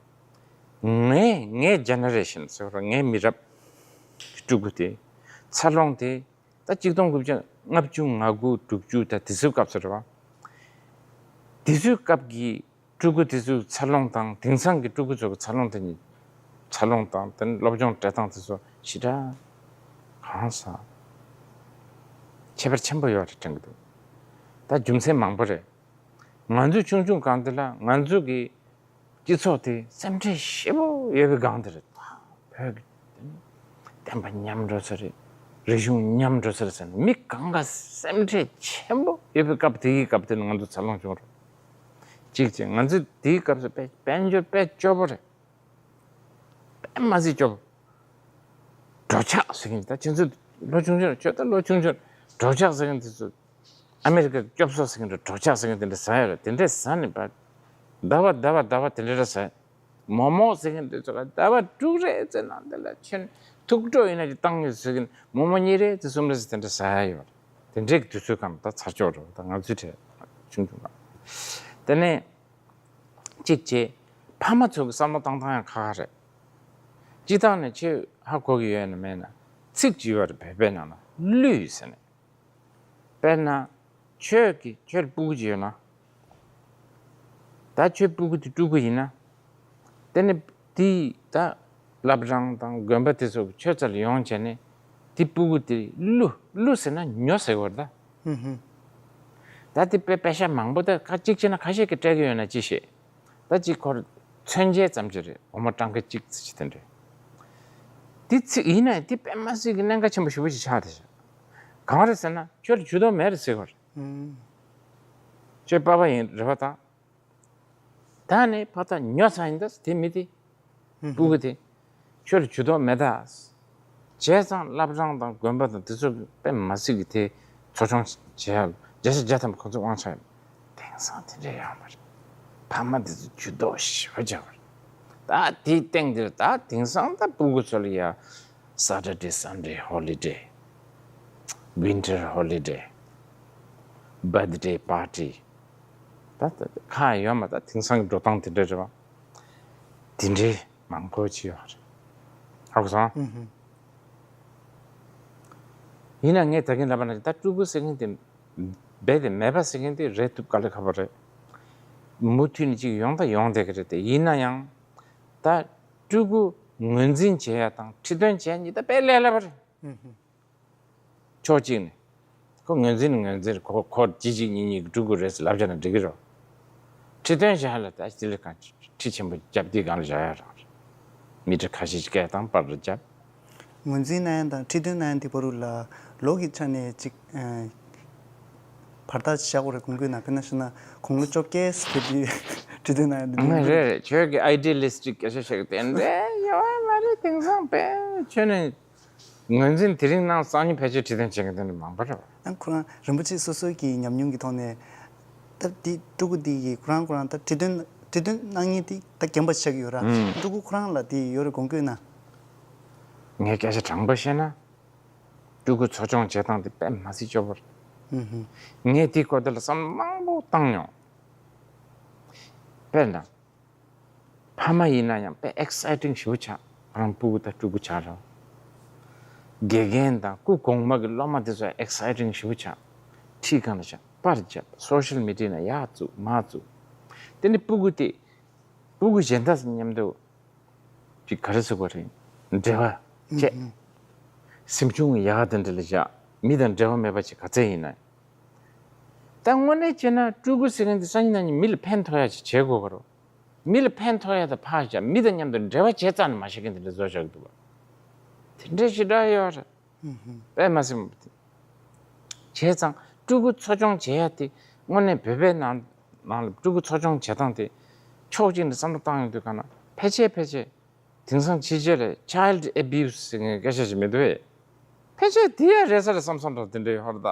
ངས་ངའི་ཇེ་ནེ་རེ་ཤན་ཟེར་བ་ངའི་མི་རབས་སྤྲུལ་སྐུ་དེ་འཚར་ལོངས་དེ་ད་ཆིག་སྟོང་དགུ་བརྒྱ་ལྔ་བཅུ་ང་དགུ་དྲུག་ཅུ་ད་དེ་ཚོའི་སྐབས་སུ་རེད་བ། དེ་ཚོའི་སྐབས་ཀྱི་སྤྲུལ་སྐུ་དེ་ཚོའི་འཚར་ལོངས་དང་དེང་སང་གི་སྤྲུལ་སྐུ་ཚོ་གི་འཚར་ལོངས་དེ་གཉིས་འཚར་ལོངས་དང་དེ་ནས་སློབ་སྦྱོང་སྤྲད་སྟངས་དེ་ཚོ་ཞེ་དྲག་གང་ས་ཁྱད་པར་ཆེན་པོ་ཡོད་རེད་དྲན་གི་འདུག་ད་རྒྱུ་མཚན་མང་པོ་རེད། ང་ཚོའི་ཆུང་ཆུང་སྒང་འདི་ལ་ང་ཚོ་གི་སྤྱི་ཚོགས་དེ་སེམས་ཁྲལ་ཞེ་པོ་ཡོད་པའི་སྒང་དེ་རེད། བོད་ཀྱི་བསྟན་པ་ཉམས་འགྲོ་ས་རེད། རིག་གཞུང་ཉམས་འགྲོ་ས་རེད་ཟེར་ནས་མི་གང་ག་སེམས་ཁྲལ་ཆེན་པོ་ཡོད་པའི་སྐབས་དེ་གི་སྐབས་དེ་ནས་ང་ཚོ་འཚར་ལོངས་བྱུང་རེད། གཅིག་བྱས་ང་ཚོ་དེའི་སྐབས་སུ་དཔལ་དཔལ་འབྱོར་དཔེ་སྐྱོ་པོ་རེད། དཔེ་མ་སྲིད་སྐྱོ་པོ། འགྲོ་འཆག་ཟེར་མཁན་ད་ཁྱེད་ཚོ་ལོ་ཆུང་ཆུང་ཁྱོད་ད་ལོ་ཆུང་ཆུང་འགྲོ་འཆག་ཟེར་མཁན་དེ་ཚོ་ཨ་མེ་རི་ཀ་སྐྱོབ་གསོ་ཟེར་མཁན་འགྲོ་འགྲོ་འཆག་ཟེར་མཁན་དེ་འདྲ་ཟ་ཡ་རེད། དེ་འདྲས་ཟ་ནས་པ་ཟླ་བ་ཟླ་བ་ཟླ་བ་དེ་འདྲ་ར་ཟ་ཡ། མོག་མོག་ཟེར་མཁན་དེ་ཚོ་ལ་ཟླ་བ་དྲུག་རེ་ཙམ་ནང་དེ་ལ་ཁྱོད་ཐུག་འགྲོ་ཡིན་ན་ཅིག་བཏང་ཡོད་ཟེར་མཁན་མོག་མོག་གཉིས་རེ་ཙམ་གསུམ་རེ་ཙམ་དེ་འདྲ་ཟ་ཡ་ཡོད་རེད། དེ་འདྲས་ཀྱི་དུས་ཚོད་གང་ད་ཚར་ཆོག་རེད། ད་ང་ཚོའི་གྲས་ཆུང་ཆུང་གང་དེ་ནས། གཅིག་བྱས། ཕ་མ་ཚོ་གི་བསམ་བློ་བཏང་སྟངས་ཡང་ཁག་ཁག་རེད། སྤྱིར་བཏང་ནས་ཁྱོད་ཧ་གོ་གི་ཡོད་ན་མེད་ན་ཚིག་ཅིག་ཡོད་རེད། བོད་པའི་ནང་ན་གླུད་ཟེར་ནས། དཔེར་ན་ཁྱོད་ཀྱི་ཁྱོད་ལ་སྤུ་གུ་ཅིག་ཡོད་ན། ད་ཁྱོད་སྤུ་གུ་དེ་སྤྲུལ་སྐུ་ཡིན་ན། དེ་ནི་དེའི་ད་བླ་བྲང་དང་དགོན་པ་དེ་ཚོ་ཁྱོད་རྩ་ལ་ཡོང་བྱས་ནས་དེ་སྤུ་གུ་དེ་གླུ་གླུ་ཟེར་ན་ཉོ་ཟེར་བར་ད། ཧུམ་ཧུམ། ད་དེ་དཔེ་དཔེ་ཤ་མང་པོ་ད་ཁ་གཅིག་བྱས་ན་ཁ་ཤས་ཀྱིས་སྤྲད་ཀྱི་ཡོད་ན་ཅི་ཤེས། ད་གཅིག་ཁོར་མཚོན་ཆའི་ཙམ་ཅིག་རེད། འོ་མ་གྲངས་ཀ་གཅིག་ཙམ་ཅིག་དེ་འདྲས། དེ་ཚིག་ཡིན་ན་དེ་དཔེ་མ་སྲིད་ཀྱི་གནད་འགག་ཆེན་པོ་ཞེ་པོ་ཅིག་ཆགས་བསྡད་ཤག་གང་རེད་ཟེར་ན་ཁྱོད་ལ་ཇུས་གཏོགས་མེད་རེད་ཟེར་བར། ཧུམ། ཁྱོད་པ་ཕ་ཡིན་རེད་པ་ད། ད་ནི་ཕ་ཐག་ཉོ་ཚར་ཡིན་ད་དེ་མི་དེ། སྤུ་གུ་དེ། ཁྱོད་ལ་ཇུས་གཏོགས་མེད་ད། བྱས་ཙང་བླ་བྲང་དང་དགོན་པ་དང་དེ་ཚོ་དཔེ་མ་སྲིད་ཀྱི་དེ་གཙོ་སྐྱོང་བྱེད་ཡ་ལ་བརྒྱ་ཆ་བརྒྱ་ཐམ་པ་ཁོ་ཚོ་དབང་ཆ་ཡོད། དེང་སང་དེ་འདྲས་ཡོང་བ་རེད། ཕ་མ་དེ་ཚོ་ཇུས་གཏོགས་ཞེ་པོ་བྱས་པ་རེད། ད་དེའི་སྟེང་དེར་ད་དེང་སང་ད་སྤུ་གུ་ཚོ་ལ་ཡ་Saturday Sunday holiday, winter holiday, birthday party ད་ཁག་ཡོད་མ། ད་དེང་སང་གི་འགྲོ་སྟངས་དེ་འདྲ་རེད་བ། དེ་འདྲའི་མང་པོ་ཅིག་ཡོད་རེད། ཧ་གོ་སོང་། ཨུ་ཧུ། ཡིན་ན་ངས་ད་གིན་ལབ་པ་ན་ད་སྤྲུལ་སྐུ་ཟེར་མཁན་དེ་རྦད་དེ་མེད་པ་ཟེར་མཁན་དེ་རེད་ཐུབ་དཀའ་ལས་ཁག་པོ་རེད། མུ་མཐུད་ནས་ཅིག་ཡོང་ད་ཡོང་བསྡད་ཀྱི་རེད་དེ། ཡིན་ན་ཡང་ད་སྤྲུལ་སྐུ་ངོས་འཛིན་བྱེད་ཡ་དང་ཁྲི་སྟོན་བྱེད་ཡ་གཉིས་ད་དཔེ་ལས་སླ་པོ་རེད། ཨུ་ཧུ། ཕྱོགས་གཅིག་ནས། ཁོ་ངོས་འཛིན་ནི་ངོས་འཛིན་རེད། ཁོ་ཁོ་གཅིག་གཅིག་གཉིས་གཉིས་ཀྱི་སྤྲུལ་སྐུ་རེད་ཟེར་ལབ་བྱས་ན་འགྲིག་གི་རེད། ཁྲི་སྟོན་བྱ་ཡ་ལ་ད་དེ་ལས་གང་ཁྲི་ཆེན་པོ་རྒྱབ་དེའི་སྒང་ལ་བཞག་ཡ་རང་རེད། མི་ཁྲི་ཁ་ཤས་ཀྱི་སྐད་བཏང་པར་རྒྱབ། ངོས་འཛིན་གནང་ཡ་དང་ཁྲི་འདོན་གནང་ཡ་དེ་བར་དུ་ལ་ལོ་གི་ཆ་ནས་ཅིག་ཨ་བར་ཐག་ཅིག་བཞག་དགོས་རེད། དགོངས་དགོས་ན། དཔེར་ན་བཤད་ན་དགུང་ལོ་བཅོ་བརྒྱད་ཟེར་དུས་ཁྲི་འདོན་གནང་ཡ་དེ་ངོས་འཛིན། རེད་རེད། ཁྱོད་ཀྱི་ཨའི་ཌི་ཡ་ལི་སི་ཊིག་སྐད་ཆ་བཤད་གི་དེ་འདྲ་ཡོད་མ་རེད། དེང་སང་དཔེ་ཁྱོད་ནས་ངོས་འཛིན་དེ་རིང་གནང་། སང་ཉིན་ཕལ་ཆེར་ཁྲི་འདོན་བྱེད་མཁན་དེ་འདྲ་མང་པོ་རེད་བ། ཨ་ཁོ་རང་རིན་པོ་ཆེ་སོ་སོའི་གི་ཉམས་མྱོང་གི་ཐོག་ནས་ད་དེ་སྤྲུལ་སྐུ་དེ་གི་ཁོ་རང་ཁོ་རང་ད་ཁྲི་འདོན་ཁྲི་འདོན་གནང་མཁན་དེ་ད་རྒན་པ་ཆགས་ཀྱི་ཡོད་ར། ཨུམ། སྤྲུལ་སྐུ་ཁོ་རང་ལ་དེ་ཡོད་རེད། དགོངས་དགོས་ན། ངས་སྐད་ཆ་དྲང་པོ་བཤད་ན། སྤྲུལ་སྐུ་འཚོ་སྐྱོང་བྱེད་སྟངས་དེ་དཔེ་མ་སྲིད་སྐྱོ་པོ་རེད། ཨུ་ཧུ། ངས་དེའི་སྐོར་དེ་ལ་བསམ་བློ་མང་པོ་བཏང་མྱོང་། དཔེར་ན། ཕ་མ་ཡིན་ན་ཡང་དཔེ་ཨེག་སའི་ཊིང་ཞེ་པོ་ཆགས། ཁོ་རང་སྤྲུལ་སྐུ་དང་སྤྲུལ་སྐུ་ཆགས་རེད། དགེ་རྒན་དང་སྐུ་གོང་མ་གི་སློབ་མ་དེ་ཚོ་ཨེག་སའི་ཊིང་ཞེ་པོ་ཆགས། ཁྲིད་གང་ལ་བཞག་པར་བརྒྱབ། སོ་ཤལ་མི་ཌི་ཡ་ན་ཡར་བཙུགས་མར་བཙུགས། དེ་ནི་སྤྲུལ་སྐུ་དེ་སྤྲུལ་སྐུ་གཞན་དག་མཉམ་དུ་ཅིག་ག་རེ་ཟེར་དགོས་རེད། འབྲེལ་བ་བྱས། ཨུ་ཧུ། སེམས་ཆུང་ཡག་དེ་འདྲ་ལ་བཞག་མི་དང་འབྲེལ་བ་མེད་པ་ཅིག་ག་ཚད་ཡིན་ན། ད་དངོས་གནས་བྱས་ན་སྤྲུལ་སྐུ་ཟེར་མཁན་དེ་སང་ཉིན་གནངས་ཉིན་མི་ལ་ཕན་ཐོགས་ཡ་ཅིག་བྱེད་དགོས་ཀྱི་རེད། མི་ལ་ཕན་ཐོགས་ཡ་དང་ཕར་བཞག་མི་དང་མཉམ་དུ་འབྲེལ་བ་བྱེད་རྩ་ནས་མ་བྱེད་མཁན་དེ་འདྲ་བཟོ་བཞག་གི་འདུག་བ། དེ་འདྲ་ཞེ་དྲག་ཡོད་རེད། ཨུ་ཧུ། དཔེ་མ་སྲིད་པ་དེ། བྱས་ཙང་སྤྲུལ་སྐུ་འཚོ་སྐྱོང་བྱེད་ཡ་དེ་དངོས་གནས་བོད་པའི་ནང་ནང་ལ་སྤྲུལ་སྐུ་འཚོ་སྐྱོང་བྱེད་སྟངས་དེ་ཕྱོགས་གཅིག་ནས་བསམ་བློ་བཏང་ཡོང་དུས་གང་ན་ཕལ་ཆེར་ཕལ་ཆེར་དེང་སང་ཕྱི་རྒྱལ་ལ་ཆའི་ལྡི་ཨེ་བིའུ་སི་ཟེར་མཁན་སྐད་ཆ་ཞིག་མི་འདུག་གས། ཕལ་ཆེར་དེ་ཡ་རེད་ས་རེད་བསམ་བསམ་འདྲ་དེ་འདྲ་ཡོད་ཧོར་ད།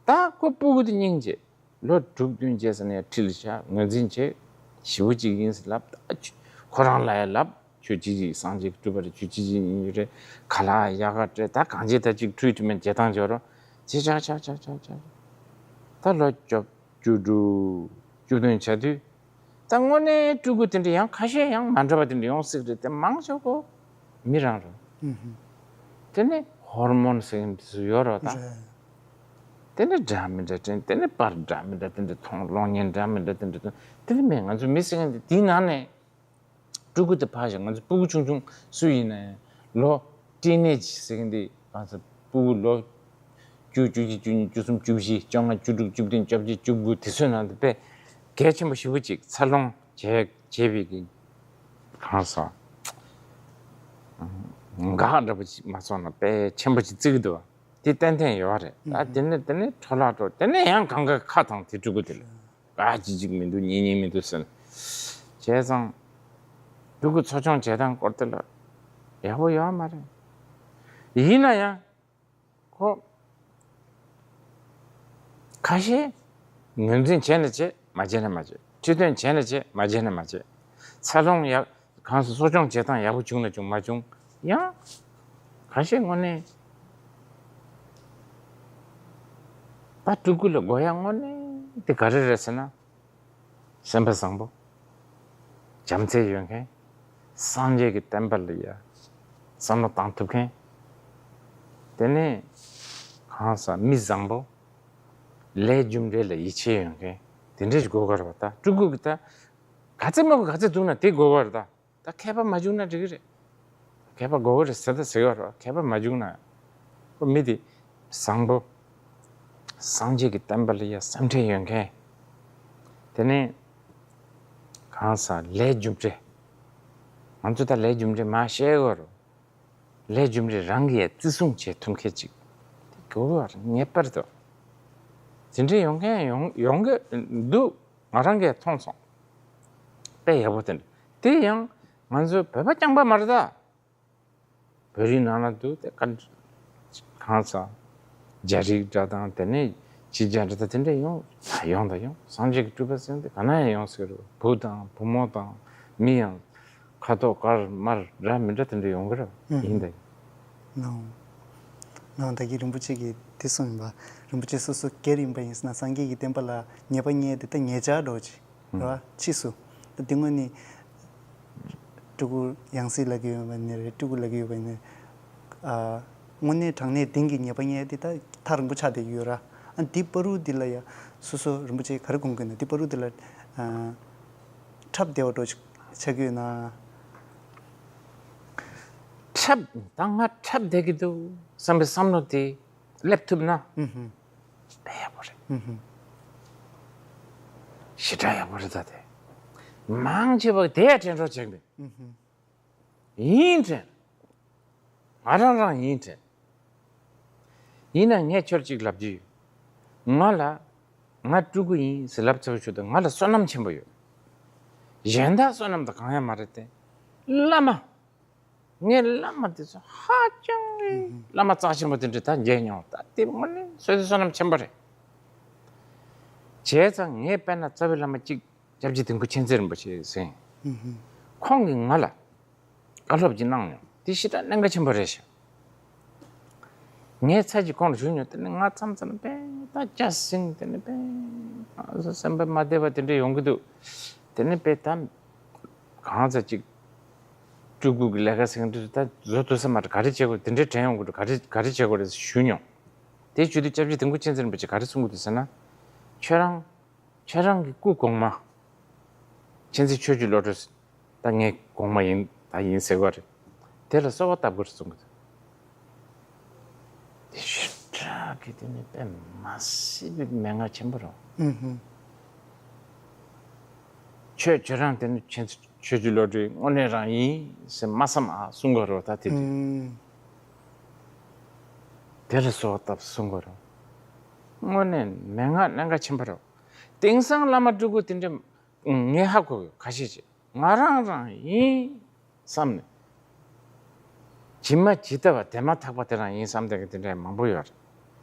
ད་ཁོ་སྤྲུལ་སྐུ་དེ་སྙིང་རྗེ། ལོ་དྲུག་བདུན་བྱས་ཟིན་ནས་ཁྲི་ལ་བཞག་ངོས་འཛིན་བྱས། ཞེ་པོ་ཅིག་ཡིན་ཟེར་ལབ། ད་ཁོ་རང་ལ་ཡ་ལབ། ཁྱོད་ཅི་ཅིག་སངས་རྒྱས་ཀྱི་སྤྲུལ་པ་རེད། ཁྱོད་ཅི་ཅིག་ཡིན་རྒྱུ་རེད། ཁ་ལག་ཡག་ག་སྤྲད། ད་གང་བྱས་ད་ཅིག་ཊི་རི་ཊི་མེན་ཊི་བྱེད་སྟངས་བྱོས་རོགས། ཅི་ཆག་ཆག་ཆག་ཆག་ཆག་ད་ལོ་བཅོ་བཅུ་དྲུག་བཅུ་བདུན་བྱ་དུས། ད་དངོས་གནས་སྤྲུལ་སྐུ་དེ་འདྲ་ཡང་ཁ་ཤས་ཡང་མ་འདྲ་བ་དེ་འདྲ་ཡོང་སྲིད་རེད་དེ། མང་ཆེ་བོ་མི་རང་རེད། ཨུ་ཧུ། དེ་ནི་ཧོར་མོན་ཟེར་མཁན་དེ་ཚོ་ཡོད་རེད་ད། རེད། དེ་ནི་འདྲ་མི་འདྲ་དྲན། དེ་ནི་པར་འདྲ་མི་འདྲ་དེ་འདྲ་མཐོང་། གློག་བརྙན་འདྲ་མི་འདྲ་དེ་འདྲ་མཐོང་། དེ་ནི་མེད། ང་ཚོ་མི་ཟེར་མཁན་དེ་དེའི་ནང་ནས་སྤྲུལ་སྐུ་དེ་ཕར་བཞག་ང་ཚོ་སྤྲུལ་སྐུ་ཆུང་ཆུང་སུ་ཡིན་ན་ཡང་ལོ་ཊིན་ཨེ་ཇི་ཟེར་མཁན་དེ་གང་ཟེར། སྤྲུལ་སྐུ་ལོ་བཅུ། བཅུ་གཅིག་བཅུ་གཉིས། བཅུ་གསུམ། བཅུ་བཞི། བཅོ་ལྔ། བཅུ་དྲུག་བཅུ་བདུན། བཅོ་བརྒྱད། བཅུ་དགུ། དེ་ཚོའི་ནང་དུ་དཔེ་གལ་ཆེན་པོ་ཞེ་པོ་ཅིག་འཚར་ལོངས་བྱས་བྱས་པའི་གི་གང་ཟག་འགག་འདྲ་པོ་ཅིག་མ་སོང་ན་དཔེ་ཆེན་པོ་ཅིག་བརྩི་གི་འདུག་བ། དེ་ཏན་ཏན་ཡོད་རེད། ད་དེ་ནས་དེ་ནས་འཕྲོ་བརླག་འགྲོ། དེ་ནས་ཡང་གང་ག་ཁ་དང་དེ་སྤྲུལ་སྐུ་དེ་ལ་ག་ཅི་ཅིག་མི་འདུག་གཉིས་གཉིས་མི་འདུག་ཟེར་ནས། བྱས་ཙང་སྤྲུལ་སྐུ་འཚོ་སྐྱོང་བྱེད་སྟངས་སྐོར་དེ་ལ་ཡག་པོ་ཡོད་མ་རེད། ཡིན་ན་ཡང་། ཁོ། ཁ་ཤས། ངོས་འཛིན་བྱས་ན་བྱས། མ་བྱས་ན་མ་བྱས། ཁྲི་འདོན་བྱས་ན་བྱས། མ་བྱས་ན་མ་བྱས། འཚར་ལོངས་ཡག་གང་སོ་གསོ་སྐྱོང་བྱེད་སྟངས་ཡག་པོ་བྱུང་ན་བྱུང་། མ་བྱུང་ཡང་། ཁ་ཤས་དངོས་གནས། ད་སྤྲུལ་སྐུ་ལ་དགོས་ཡ་དངོས་གནས་དེ་ག་རེ་རེད་ཟེར་ན། སེམས་པ་བཟང་པོ། བྱམས་བརྩེ་ཡོད་མཁན། སངས་རྒྱས་ཀྱི་བསྟན་པ་ལ་ཡ་བསམ་བློ་བཏང་ཐུབ་མཁན། དེ་ནས་གང་ཟག་མི་བཟང་པོ། ལས་རྒྱུ་འབྲས་ལ་ཡིད་ཆེས་ཡོད་མཁན། དེ་འདྲ་ཞིག་དགོས་ཀྱི་རེད་བ། ད་སྤྲུལ་སྐུ་གི་ད་ག་ཚད་མོ་གི་ག་ཚད་འདུག་ན་དེ་དགོས་ཀྱི་རེད་ད། ད་མཁས་པ་མ་བྱུང་ན་འགྲིག་གི་རེད། མཁས་པ་དགོས་ཀྱི་རེད་ཟེར་ད་ཟེར་ཡོད་རེད། མཁས་པ་མ་བྱུང་ན། ཁོ་མི་དེ་བཟང་པོ། སངས་རྒྱས་ཀྱི་བསྟན་པ་ལ་ཡ་སེམས་ཁྲལ་ཡོད་མཁན། དེ་ནས་གང་ཟག་ལས་རྒྱུ་འབྲས། ང་ཚོ་ད་ལས་རྒྱུ་འབྲས་མ་བཤད་ཡོད་རེད། ལས་རྒྱུ་འབྲས་རང་གིས་ཡ་བརྩི་སྲུང་བྱེད་ཐུབ་མཁན་ཅིག་དེ་དགོས་པ་ངེས་པར་དུ། དེ་འདྲ་ཡོང་མཁན་ཡོང་ཡོང་གི་འདུག་ང་རང་གིས་མཐོང་སོང་། དཔེ་ཡག་པོ་དེ་འདྲ། དེ་ཡང་ང་ཚོ་བོད་པ་རྐྱང་པ་མ་རེད་ད། བོད་རིགས་ནང་ལ་འདུག་དེ་ག་གང་ཟག་རྒྱ་རིགས་འདྲ་དང་དེ་ནས་ཕྱི་རྒྱལ་འདྲ་དང་དེ་འདྲ་ཡོང་ཡོང་དང་ཡོང་། སངས་རྒྱས་ཀྱི་སྤྲུལ་པ་ཟེར་དེ་ག་ན་ཡང་ཡོང་ཟེར་རོ། བུ་དང་བུ་མོ་དང་མི་ཡང་ཁ་དོག་དཀར་དམར་འདྲ་མི་འདྲ་དེ་འདྲ་ཡོང་གི་རེད། ཨུ་ཧུ། ཡིན་དེ། ནའོ། ནའོ་ད་གི་རིན་པོ་ཆེ་གིས་དེ་གསུངས་ཡིན་པ། རིན་པོ་ཆེ་སོ་སོ་སྒེར་ཡིན་པ་ཡིན་ཟེར་ན་སངས་རྒྱས་ཀྱི་བསྟན་པ་ལ་ཉེས་པ་བསྙད་དེ་ད་ཉེས་ཆད་འགྲོ་ཅིག་རེད་བ། ཕྱིས་སུ་ད་དེ་དངོས་ནི་སྤྲུལ་སྐུ་ཡང་སྲིད་ལབ་ཀྱི་ཡོད་པ་ནི་རེད། སྤྲུལ་སྐུ་ལབ་ཀྱི་ཡོད་པ་ནི། ཨ། དངོས་གནས་དྲང་གནས་གཏན་གྱི་ཉེས་པ་བསྙད་དེ་ད་ཐག་རིང་པོ་ཆགས་བསྡད་ཀྱི་ཡོད་ར། ཨ་འདི་བར་དུ་འདི་ལ་ཡ་སོ་སོ་རིན་པོ་ཆེ་ག་རེ་དགོངས་ཀྱི་ན། འདི་བར་དུ་འདི་ལ་ཨ་འཁྲབ་བསྡད་པ་འདྲ་ཅིག་ཆགས་ཀྱི་ཡོད་ན། འཁྲབ་ད་ང་འཁྲབ་བསྡད་ཀྱི་འདུག་བསམ་པའི་བསམ་བློ་དེ་སླེབས་ཐུབ་ན། ཨུ་ཧུ། དཔེ་ཡག་པོ་རེད། ཨུ་ཧུ། ཞེ་དྲག་ཡག་པོ་རེད་ད་དེ། མང་ཆེ་བ་དེ་ཡ་དྲན་གྲོགས་བྱེད་གི་འདུག་ཨུ་ཧུ། ཡིན་དྲན། ང་རང་རང་ཡིན་དྲན། ཡིན་ན་ངས་ཁྱོད་ཅིག་ལབ་རྒྱུ་ཡོད། ང་ལ། ང་སྤྲུལ་སྐུ་ཡིན་ཟེར་ལབ་ཚར་བའི་ཤུལ་དུ་ང་ལ་བསོད་ནམས་ཆེན་པོ་ཡོད། གཞན་དག་བསོད་ནམས་དང་གང་ཡང་མ་རེད་དེ། བླ་མ། ངས་བླ་མ་དེ་ཚོ་ཧ་ཅང་རེད། བླ་མ་རྩ་ཆེན་པོ་དེ་འདྲ་ད་མཇལ་མྱོང་། ད་དེ་དངོས་གནས་བསོད་བསོད་ནམས་ཆེན་པོ་རེད། བྱས་ཙང་ངས་དཔེར་ན་རྩ་བའི་བླ་མ་གཅིག་སྐྱབས་རྗེ་དིལ་མགོ་མཁྱེན་བརྩེ་རིན་པོ་ཆེ་ཟེར། ཁོང་གིས་ང་ལ་བཀའ་སློབ་ཅིག་གནང་མྱོང་། དེ་ཞེ་དྲག་གནད་འགག་ཆེན་པོ་རེད་ཤག་ངས་ཚར་གཅིག་ཁོང་ལ་ཞུས་མྱོང་། དེ་ནས་ང་མཚམས་མཚམས་དཔེ་ད་སྐྱ་སེང་། དེ་ནས་དཔེ་སེམས་པ་མ་བདེ་བ་དེ་འདྲ་ཡོང་གི་འདུག་དེ་ནས་དཔེ་ད་གང་ཟག་ཅིག་སྤྲུལ་སྐུ་གི་ལས་ཀ་ཟེར་མཁན་དེ་ཚོ་ད་བཟོ་ཐུབ་ས་མ་རེད། ག་རེ་བྱེད་དགོས། དེ་འདྲའི་དྲན་ཡོང་གི་འདུག་ག་རེ་ག་རེ་བྱེད་དགོས་རེད་ཞུས་མྱོང་། དེ་ཞུ་དུས་སྐྱབས་རྗེ་དིལ་མགོ་མཁྱེན་བརྩེ་རིན་པོ་ཆེས་ག་རེ་གསུང་གི་འདུག་ཟེར་ན། ཁྱོད་རང་ཁྱེད་རང་གི་སྐུ་གོང་མ། མཁྱེན་བརྩེ་ཆོས་ཀྱི་བློ་གྲོས། ད་ངའི་གོང་མ་ཡིན། ད་ཡིན་ཟེར་བ་རེད། དེ་ལ་གསོལ་བ་བཏབ་དགོས་གསུང་གི་འདུག་དེ་ཞེ་དྲག་གི་དེ་ནི་དཔེ་མ་སྲིད་པའི་མན་ངག་ཆེན་པོ་རེད། ཨུ་ཧུ། ཁྱོད་ཁྱོད་རང་དེ་ནི་མཁྱེན་བརྩེ་ཆོས་ཀྱི་བློ་གྲོས་དངོས་གནས་རང་ཡིན་ཟེར་མ་བསམ་ཨ་གསུང་དགོས་རེད། ད་དེ་དུས། ཨུ། དེ་ལ་གསོལ་བ་བཏབ་གསུང་དགོས་རེད། དངོས་གནས་མན་ངག་གནད་འགག་ཆེན་པོ་རེད། དེང་སང་བླ་མ་སྤྲུལ་སྐུ་དེ་འདྲ་ངས་ཧ་གོ་གི་ཁ་ཤས་ཅིག་ང་རང་རང་ཡིན་བསམ་ནས། ཇི་མ་ཇི་ལྟ་བ་དེ་མ་ཐག་པ་དེ་རང་ཡིན་བསམ་བསྡད་མཁན་དེ་འདྲ་མང་པོ་ཡོད་རེད།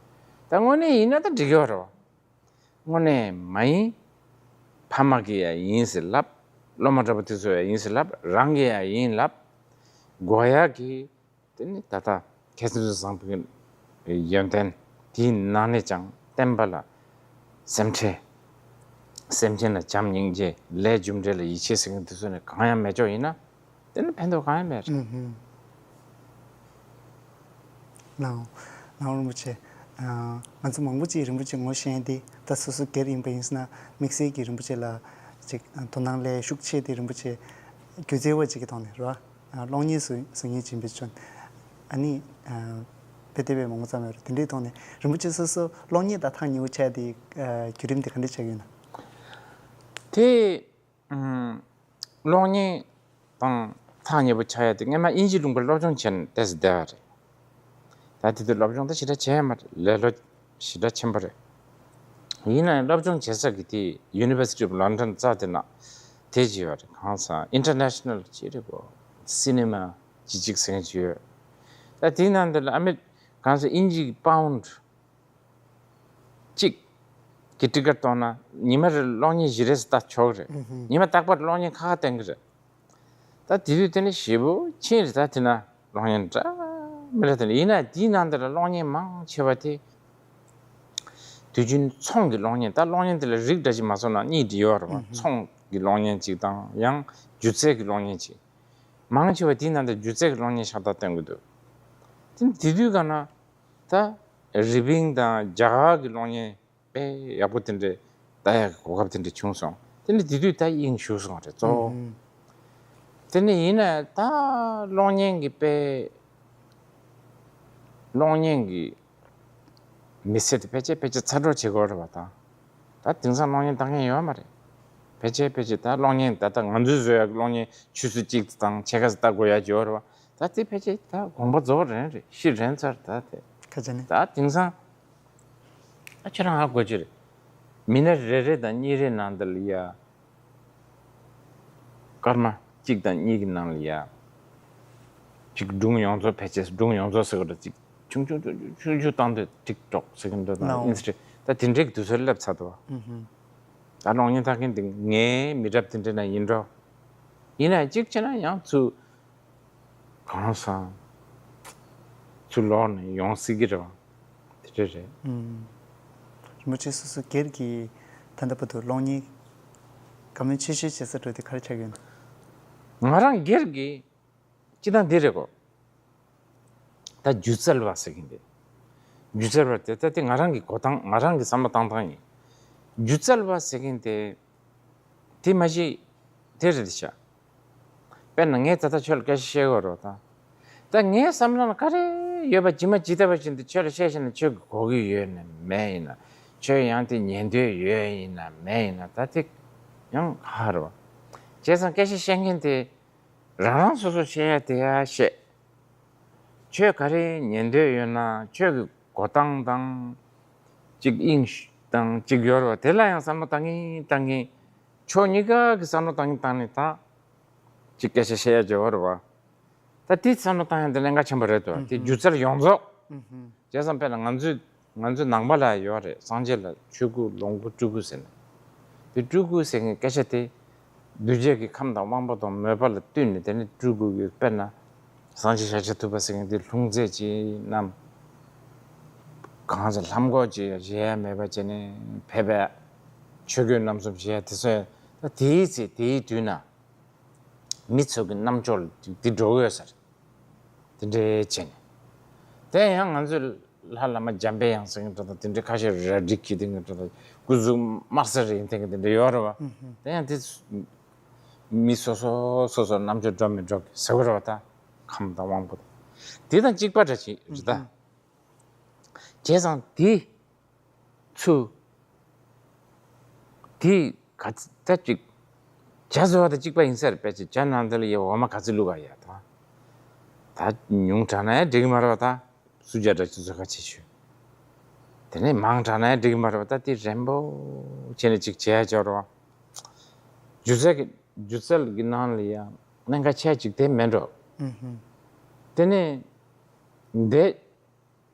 ད་དངོས་གནས་ཡིན་ན་ད་འགྲིག་གི་ཡོད་རེད་བ། དངོས་གནས་མ་ཡིན། ཕ་མ་གིས་ཡང་ཡིན་ཟེར་ལབ། སློབ་མ་འདྲ་པོ་དེ་ཚོ་ཡང་ཡིན་ཟེར་ལབ། རང་གིས་ཡང་ཡིན་ལབ། དགོས་ཡག་གི། དེ་ནི་ད་ལྟ་མཁས་བཙུན་བཟང་པོའི་ཡོན་ཏན་དེའི་ནང་ནས་ཀྱང་བསྟན་པ་ལ་སེམས་ཁྲལ། སེམས་ཅན་ལ་བྱམས་སྙིང་རྗེ། ལས་རྒྱུ་འབྲས་ལ་ཡིད་ཆེས་ཟེར་མཁན་དེ་ཚོ་ནི་གང་ཡང་མེད་ཅོག་ཡིན་ན། དེ་ནི་ཕན་ཐོགས་གང་ཡང་མེད་རེད། ཨུ་ཧུ། ལགས་ལགས་རིན་པོ་ཆེ། ཨ། ང་ཚོ་མང་པོ་ཅིག་རིན་པོ་ཆེ་ངོ་ཤེས་དེ་ད་སོ་སོ་སྒེར་ཡིན་པ་ཡིན་ན་དམིགས་བསལ་གྱི་རིན་པོ་ཆེ་ལ་ཅིག་དོ་སྣང་ལས་ཤུགས་ཆེ་དེ་རིན་པོ་ཆེ་སྒྱུ་རྩལ་བ་ཅིག་གི་ཐོག་ནས་རེད་བ། ཨ། གློག་བརྙན་བཟོ་བཟོ་མཁན་ཅིག་ཡིན་པའི་ཆ་ནས། ཨ་ནི། ཨ། དཔེ་དེ་བས་མང་པོ་ཙམ་ཡོད་རེད། དེ་འདྲའི་ཐོག་ནས་རིན་པོ་ཆེ་སོ་སོ་གློག་བརྙན་དང་ཐག་ཉེ་བོ་ཆགས་དེ། ཨ། བརྒྱུད་རིམ་དེ་ག་འདྲ་ཆགས་ཡོད་ན། དེ། ཨུམ། གློག་བརྙན་དང་ཐག་ཉེ་བོ་ཆགས་ཡ་དེ་སྔོན་མ་དབྱིན་ཇིའི་ལུང་པར་སློབ་སྦྱོང་བྱས་ནས་ཏོག་ཙམ་བསྡད་པ་རེད། ད་དེ་དུས་སློབ་སྦྱོང་ད་ཞེ་དྲག་བྱས་ཡ་མ་རེད། ལེ་ལོ་ཞེ་དྲག་ཆེན་པོ་རེད། ཡིན་ན་ཡང་སློབ་སྦྱོང་བྱེད་ས་གི་དེ་University of London རྩ་དེ་ན་དེ་ཅིག་ཡོད་རེད། གང་ཟེར་International ཅིག་རེད་གོ། Cinema ཅིག་ཅིག་ཟེར་མཁན་ཅིག་ཡོད། ད་དེའི་ནང་དེ་ལ་ཨ་མེ་གང་ཟེར་དབྱིན་ཇིའི་པའུན་གཅིག་གི་ཊི་ཀེ་ཊི་གཏོང་ན་ཉི་མ་རེར་གློག་བརྙན་བཞི་རེ་ཙམ་ལྟ་ཆོག་གི་རེད། ཨུ་ཧུ། ཉི་མ་རྟག་པར་གློག་བརྙན་ཁག་ཁག་བསྟན་གི་རེད། ད་དེ་དུས་དེ་ནི་ཞེ་པོ་ཕྱིན་རེད། ད་དེ་ན་གློག་བརྙན་འདྲ་མི་འདྲ་དེ་ནི། ཡིན་ན་དེའི་ནང་དེ་ལ་གློག་བརྙན་མང་ཆེ་བ་དེ་དུས་རྒྱུན་ཚོང་གི་གློག་བརྙན། ད་གློག་བརྙན་དེ་ལ་རིགས་འདྲ་ཞིག་མ་སོང་ན་གཉིས་འདྲ་ཡོད་རེད་བ། ཨུ་ཧུ། ཚོང་གི་གློག་བརྙན་གཅིག་དང་ཡང་སྒྱུ་རྩལ་གྱི་གློག་བརྙན་གཅིག་མང་ཆེ་བ་དེའི་ནང་དུ་སྒྱུ་རྩལ་གྱི་གློག་བརྙན་ཤ་སྟག་སྟོན་གྱི་འདུག་དེ་དེ་དུས་ག་ན་ད་རི་པིན་དང་རྒྱ་གར་གྱི་གློག་བརྙན་དཔེ་ཡག་པོ་དེ་འདྲས་ལྟ་ཡག་གི་གོ་སྐབས་དེ་འདྲས་བྱུང་སོང་། དེ་ནི་དེ་དུས་ད་དབྱིངས་ཞུགས་སོང་བ་རེད་གཙོ་བོ། ཨུ་ཧུམ། དེ་ནི་ཡིན་ན་ད་གློག་བརྙན་གྱི་དཔེ་གློག་བརྙན་གྱི་མི་ཚེ་དེ་ཕལ་ཆེར་ཕལ་ཆེར་ཚ་འགྲོ་བྱེད་དགོས་རེད་བ་དང་། ད་དེང་སང་གློག་བརྙན་ལྟ་མཁན་ཡོད་མ་རེད། ཕལ་ཆེར་ཕལ་ཆེར་ད་གློག་བརྙན་ད་ལྟ་ང་ཚོས་བཟོ་ཡག་གི་གློག་བརྙན་ཆུ་ཚོད་གཅིག་དང་ཕྱེད་ཀ་ཙམ་ལྟ་དགོས་ཡག་ཅིག་ཡོད་རེད་བ། ད་དེ་ཕལ་ཆེར་ད་དགོངས་པ་རྫོགས་རན་རེད། ཤི་རན་ཚར་ད་དེ། ཁ་ཆེ་ནི། ད་དེང་སང་ད་ཁྱེད་རང་ཧ་གོ་རྒྱུ་རེད། མི་སྣ་རེ་རེ་དང་གཉིས་རེ་ནང་དུ་ལ་ཡ། སྐར་མ་གཅིག་དང་གཉིས་ཀྱི་ནང་ལ་ཡ། གཅིག་སྒྲུང་ཡོངས་རྫོགས་ཕལ་ཆེར་སྒྲུང་ཡོངས་རྫོགས་ཟེར་གི་རེད། གཅིག་ཆུང་ཆུང་ཆུང་ཆུང་ཆུང་ཆུང་བཏང་དུས་ཊིག་ཊོག་ཟེར་གི་འདུག་དང་ནའོ། ཨིན་སི་ཊ། ད་དེ་འདྲའི་གི་དུས་ཚོད་སླེབས་ཚར་འདུག་བ། ཨུ་ཧུམ། ད་གློག་བརྙན་ལྟ་མཁན་དེ་ངའི་མི་རབས་དེ་འདྲ་ན་ཡིན་འགྲོ། ཡིན་ན་གཅིག་བྱས་ན་ཡང་ཚུར་གང་སང་ཚུར་ལོག་ནས་ཡོང་སྲིད་ཀྱི་རེད་བ། དེ་འདྲ་རེད། ཨུམ། རིན་པོ་ཆེ་སོ་སོ་སྒེར་གྱི་ད་ལྟ་བར་དུ་གློག་བརྙན་བཀའ་མོལ་ཆེ་ཤོས་བྱེད་ས་འགྲོ་དེ་ག་རེ་ཆགས་ཡོད་ན། ང་རང་སྒེར་གྱི་སྤྱི་བཏང་འདི་རེད་གོ། ད་སྒྱུ་རྩལ་བ་ཟེར་གྱིན་དེ། སྒྱུ་རྩལ་བ་དེ་ད་དེ་ང་རང་གི་གོ་སྟངས། ང་རང་གི་བསམ་བློ་བཏང་སྟངས་ཡིན། སྒྱུ་རྩལ་བ་ཟེར་གྱིན་དེ། དེ་མ་གཞི་དེ་རེད་ཤག་དཔེར་ན་ངས་ད་ལྟ་ཁྱོད་ལ་སྐད་ཆ་བཤད་དགོས་རེད་བ་དང་། ད་ངའི་བསམ་བློ་ན་ག་རེ་ཡོད་པ་ཇི་མ་ཇི་ལྟ་བ་བཞིན་དུ་ཁྱོད་ལ་བཤད་བཤད་ན་ཁྱོད་ཀྱི་གོ་གི་ཡོད་ན་མེད་ཡིན་ན། ཁྱོད་ཡང་དེ་ཉན་འདོད་ཡོད་ཡིན་ན་མེད་ཡིན་ན་ད་དེ་ཡང་ཧ་རེད་བ། བྱས་ཙང་སྐད་ཆ་བཤད་མཁན་དེ་རང་རང་སོ་སོ་བཤད་ཡ་དེ་ཡ་བཤད། ཁྱོད་ག་རེ་ཉན་འདོད་ཡོད་ན་ཁྱོད་ཀྱི་གོ་སྟངས་དང་གཅིག་དབྱིངས་དང་གཅིག་ཡོད་རེད་བ། དེ་ལ་ཡང་བསམ་བློ་བཏང་གིན་བཏང་གིན་ཕྱོགས་གཉིས་ཀ་གི་བསམ་བློ་བཏང་གིན་བཏང་ནས་ད་གཅིག་སྐད་ཆ་བཤད་ཡ་བྱེད་ཡོད་རེད་བ། ད་དེ་བསམ་བློ་བཏང་ཡ་དེ་གནད་འགག་ཆེན་པོ་རེད་དོ། དེ་སྒྱུ་རྩལ་ཡོངས་རྫོགས། བྱས་ཙང་དཔེར་ན་ང་ཚོས་ང་ཚོའི་ནང་པ་ལ་ཡོད་རེད། སངས་རྒྱས་ལ་ཆོས་སྐུ་ལོངས་སྐུ་སྤྲུལ་སྐུ་ཟེར་ནས། དེ་སྤྲུལ་སྐུ་ཟེར་མཁན་སྐད་ཆ་དེ་གདུལ་བྱ་གི་ཁམས་དང་དབང་པོ་དང་མོས་པ་ལ་བསྟུན་ནས་དེ་ནི་སྤྲུལ་སྐུ་ཡོད། དཔེར་ན་སངས་རྒྱས་ཤཱཀྱ་ཐུབ་པ་ཟེར་མཁན་དེ་ལྷུང་བཟེད་ཅིག་བསྣམས། གང་ཟེར་ལྷམ་གོག་ཅིག་བཞེས་ཡ་མེད་པ་བྱས་ནས་ཕེབས་པས། ཆོས་གོས་རྣམ་གསུམ་བཞེས་ཡ་དེ་ཚོ་ད་དེའི་ཚེ་དེའི་དུས་ན། མི་ཚོ་གི་རྣམ་ཅོག་ལ་འདི་འགྲོ་གི་ཡོད་ས་རེད། དེ་འདྲའི་བྱས་ནས། དེ་ཡང་ང་ཚོའི་ལྷ་བླ་མ་འཇམ་པའི་དབྱངས་ཟེར་མཁན་འདྲ་དང་དེ་འདྲའི་ཁ་ཤས་རལ་གྲི་འཁྱེར་དེ་འདྲ་དང་སྐུ་གཟུགས་དམར་སེར་ཡིན་དེ་འདྲ་ཡོད་རེད་བ། དེ་ཡང་དེ་མི་སོ་སོ་སོ་སོ་རྣམ་ཅོག་འགྲོ་མི་འགྲོ་གི་ཟེར་བ་རེད་བ། ད་ཁམས་དང་དབང་པོ་དང་དེ་དང་གཅིག་པ་འདྲ་ཅིག་རེད་ད། བྱས་ཙང་དེ། ཚུ། དེ་ག་ཚ་ཅིག་ཇ་བཟོ་བ་དང་གཅིག་པ་ཡིན་ས་རེད། དཔེ་ཅིག་ཇ་ནང་དེ་ལ་ཡ་འོ་མ་ག་ཚོད་བླུགས་ག་ཡ་དང་། ད་ཉུང་དྲགས་ན་ཡང་འགྲིག་གི་མ་རེད་བ། ད་སུ་ཇ་འདྲ་ཅིག་བཟོ་ག་བྱེད་ཆུ། དེ་ནས་མང་དྲགས་ན་ཡང་འགྲིག་གི་མ་རེད་བ། ད་དེ་རན་པོ་བྱས་ནས་ཅིག་བྱས་ཡ་ཅིག་རེད་བ། སྒྱུ་རྩལ་གྱི་སྒྱུ་རྩལ་གྱི་ནང་ལ་ཡང་གནད་འགག་ཆེ་ཅིག་དེ་མེད་འགྲོ། དེ་ནས་འདས།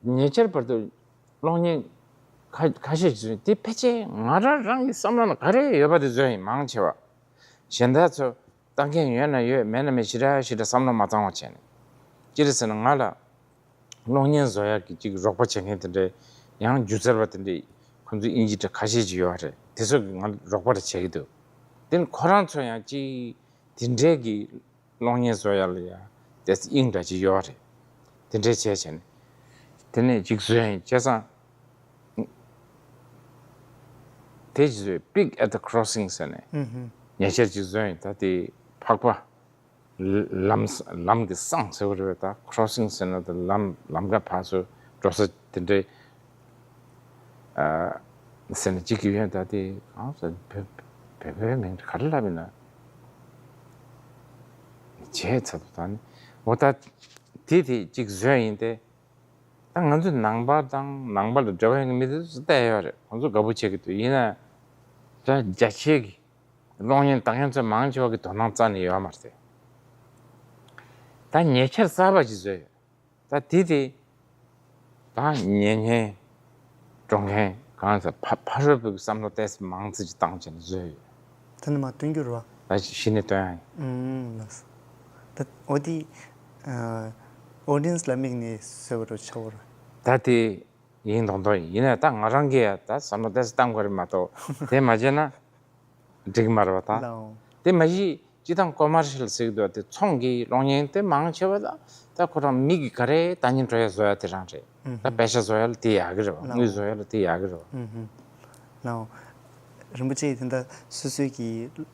ཉེ་ཆར་བར་དུ་གློག་བརྙན་ཁ་ཁ་ཤས་ཤིག་བཟོས། དེ་ཕལ་ཆེར་ང་རང་རང་གི་བསམ་བློ་ན་ག་རེ་ཡོད་པ་དེ་བཟོས་ཡིན། མང་ཆེ་བ་གཞན་དག་ཚོ་ལྟ་མཁན་ཡོད་ན་ཡོད། མེད་ན་མེད། ཞེ་དྲག་ཞེ་དྲག་བསམ་བློ་མ་བཏང་བ་བྱས་ནས། ཅི་རེད་ཟེར་ན་ང་ལ་གློག་བརྙན་བཟོ་ཡག་གི་ཅིག་རོགས་པ་བྱེད་མཁན་དེ་འདྲའི་ཡང་སྒྱུ་རྩལ་པ་དེ་འདྲའི་ཁོང་ཚོ་དབྱིན་ཇི་འདྲ་ཁ་ཤས་ཅིག་ཡོད་རེད། དེ་ཚོ་གིས་ང་ལ་རོགས་པ་རེ་བྱེད་ཀྱི་འདུག་དེ་ནི་ཁོ་རང་ཚོ་ཡང་ཅིག་དེ་འདྲའི་གི་གློག་བརྙན་བཟོ་ཡ་ལ་ཡ་དེ་དབྱིངས་འདྲ་ཅིག་ཡོད་རེད། དེ་འདྲའི་བྱས་བྱས་ནས་དེ་ནས་ཅིག་བཟོས་ཡིན། བྱས་ཙང་དེ་ཅིག་བཟོས། Pig at the Crossing ཟེར་ནས་ཉེ་ཆར་ཅིག་བཟོས་ཡིན། ད་དེ་ཕག་པ་ལམ་ལམ་གྱི་བསང་ཟེར་བ་རེད་པས། ད་crossing ཟེར་ན་ད་ལམ་ལམ་ཁ་ཕར་ཚུར་འགྲོ་ས་དེ་འདྲའི། ཟེར་ནས་གཅིག་གི་ཡོན་ད་དེ་གང་ཟེར་བོད་བོད་པའི་མིང་ག་རེ་ལབ་ཡིན་ན། བྱས་ཚར་དུ་ད་ནི་འོ་ད་དེ་དེ་གཅིག་བཟོས་ཡིན་ཏེ། ད་ང་ཚོ་ནང་པ་དང་ནང་པ་ལ་འབྲེལ་བ་ཡོད་མཁན་མི་དེ་ཚོ་བལྟས་ཡོད་རེད། ཁོང་ཚོ་དགའ་པོ་བྱེད་ཀྱི་འདུག་ཡིན་ན་ད་རྒྱ་ཆེ་གི་གློག་བརྙན་ལྟ་མཁན་ཚོ་མང་ཆེ་བ་གི་དོ་སྣང་རྩ་ནས་ཡོད་མ་རེད། ད་ཉེ་ཆར་གསར་པ་ཅིག་བཟོས་ཡོད། ད་དེ་དེ་ད་ཉན་མཁན་འགྲོ་མཁན་གང་ཟེར་ཕ་ཕ་རོལ་པོའི་བསམ་བློ་ཏོག་ཙམ་མང་ཙམ་ཅིག་བཏང་བྱས་ནས་བཟོས་ཡོད། ད་ནི་མ་སྟོན་རྒྱུ་རེད་བ། ད་གཞི་ནས་སྟོན་ཡ་ཡིན། ཨུམ་ལགས་སོ། ད་འོ་དེ་ཨོ་ཌི་ཡན་སི་ལ་དམིགས་ནས་བཟོས་པ་འདྲ་ཆགས་པ་རེད། ད་དེ་ཡིན་མདོག་མདོག་ཡིན། ཡིན་ན་ད་ང་རང་གིས་ཡ་ད་བསམ་བློ་ཏོག་ཙམ་བཏང་དགོས་རེད་མ་གཏོགས་དེ་མ་བྱས་ན། འགྲིག་མ་རེད་བ་ད། ལའོ། དེ་མ་གཞི་སྤྱི་བཏང་ཀོ་མར་ཤལ་ཟེར་གྱི་འདུག་བ། དེ་ཚོང་གི་གློག་བརྙན་དེ་མང་ཆེ་བ་ད་ད་ཁོ་རང་མི་གི་ག་རེ་ལྟ་སྙིང་འདོད་ཡ་བཟོ་ཡ་དེ་རང་རེད། ཨུམ། ད་པེ་ཤ་བཟོ་ཡ་ལ་དེ་ཡག་གི་རེད་བ། ལའོ། དངུལ་བཟོ་ཡ་ལ་དེ་ཡག་གི་རེད་བ། ཨུམ་ཧུམ། ལའོ། རིན་པོ་ཆེ་དེ་འདྲ་སོ་སོའི་གི་སྒྱུ་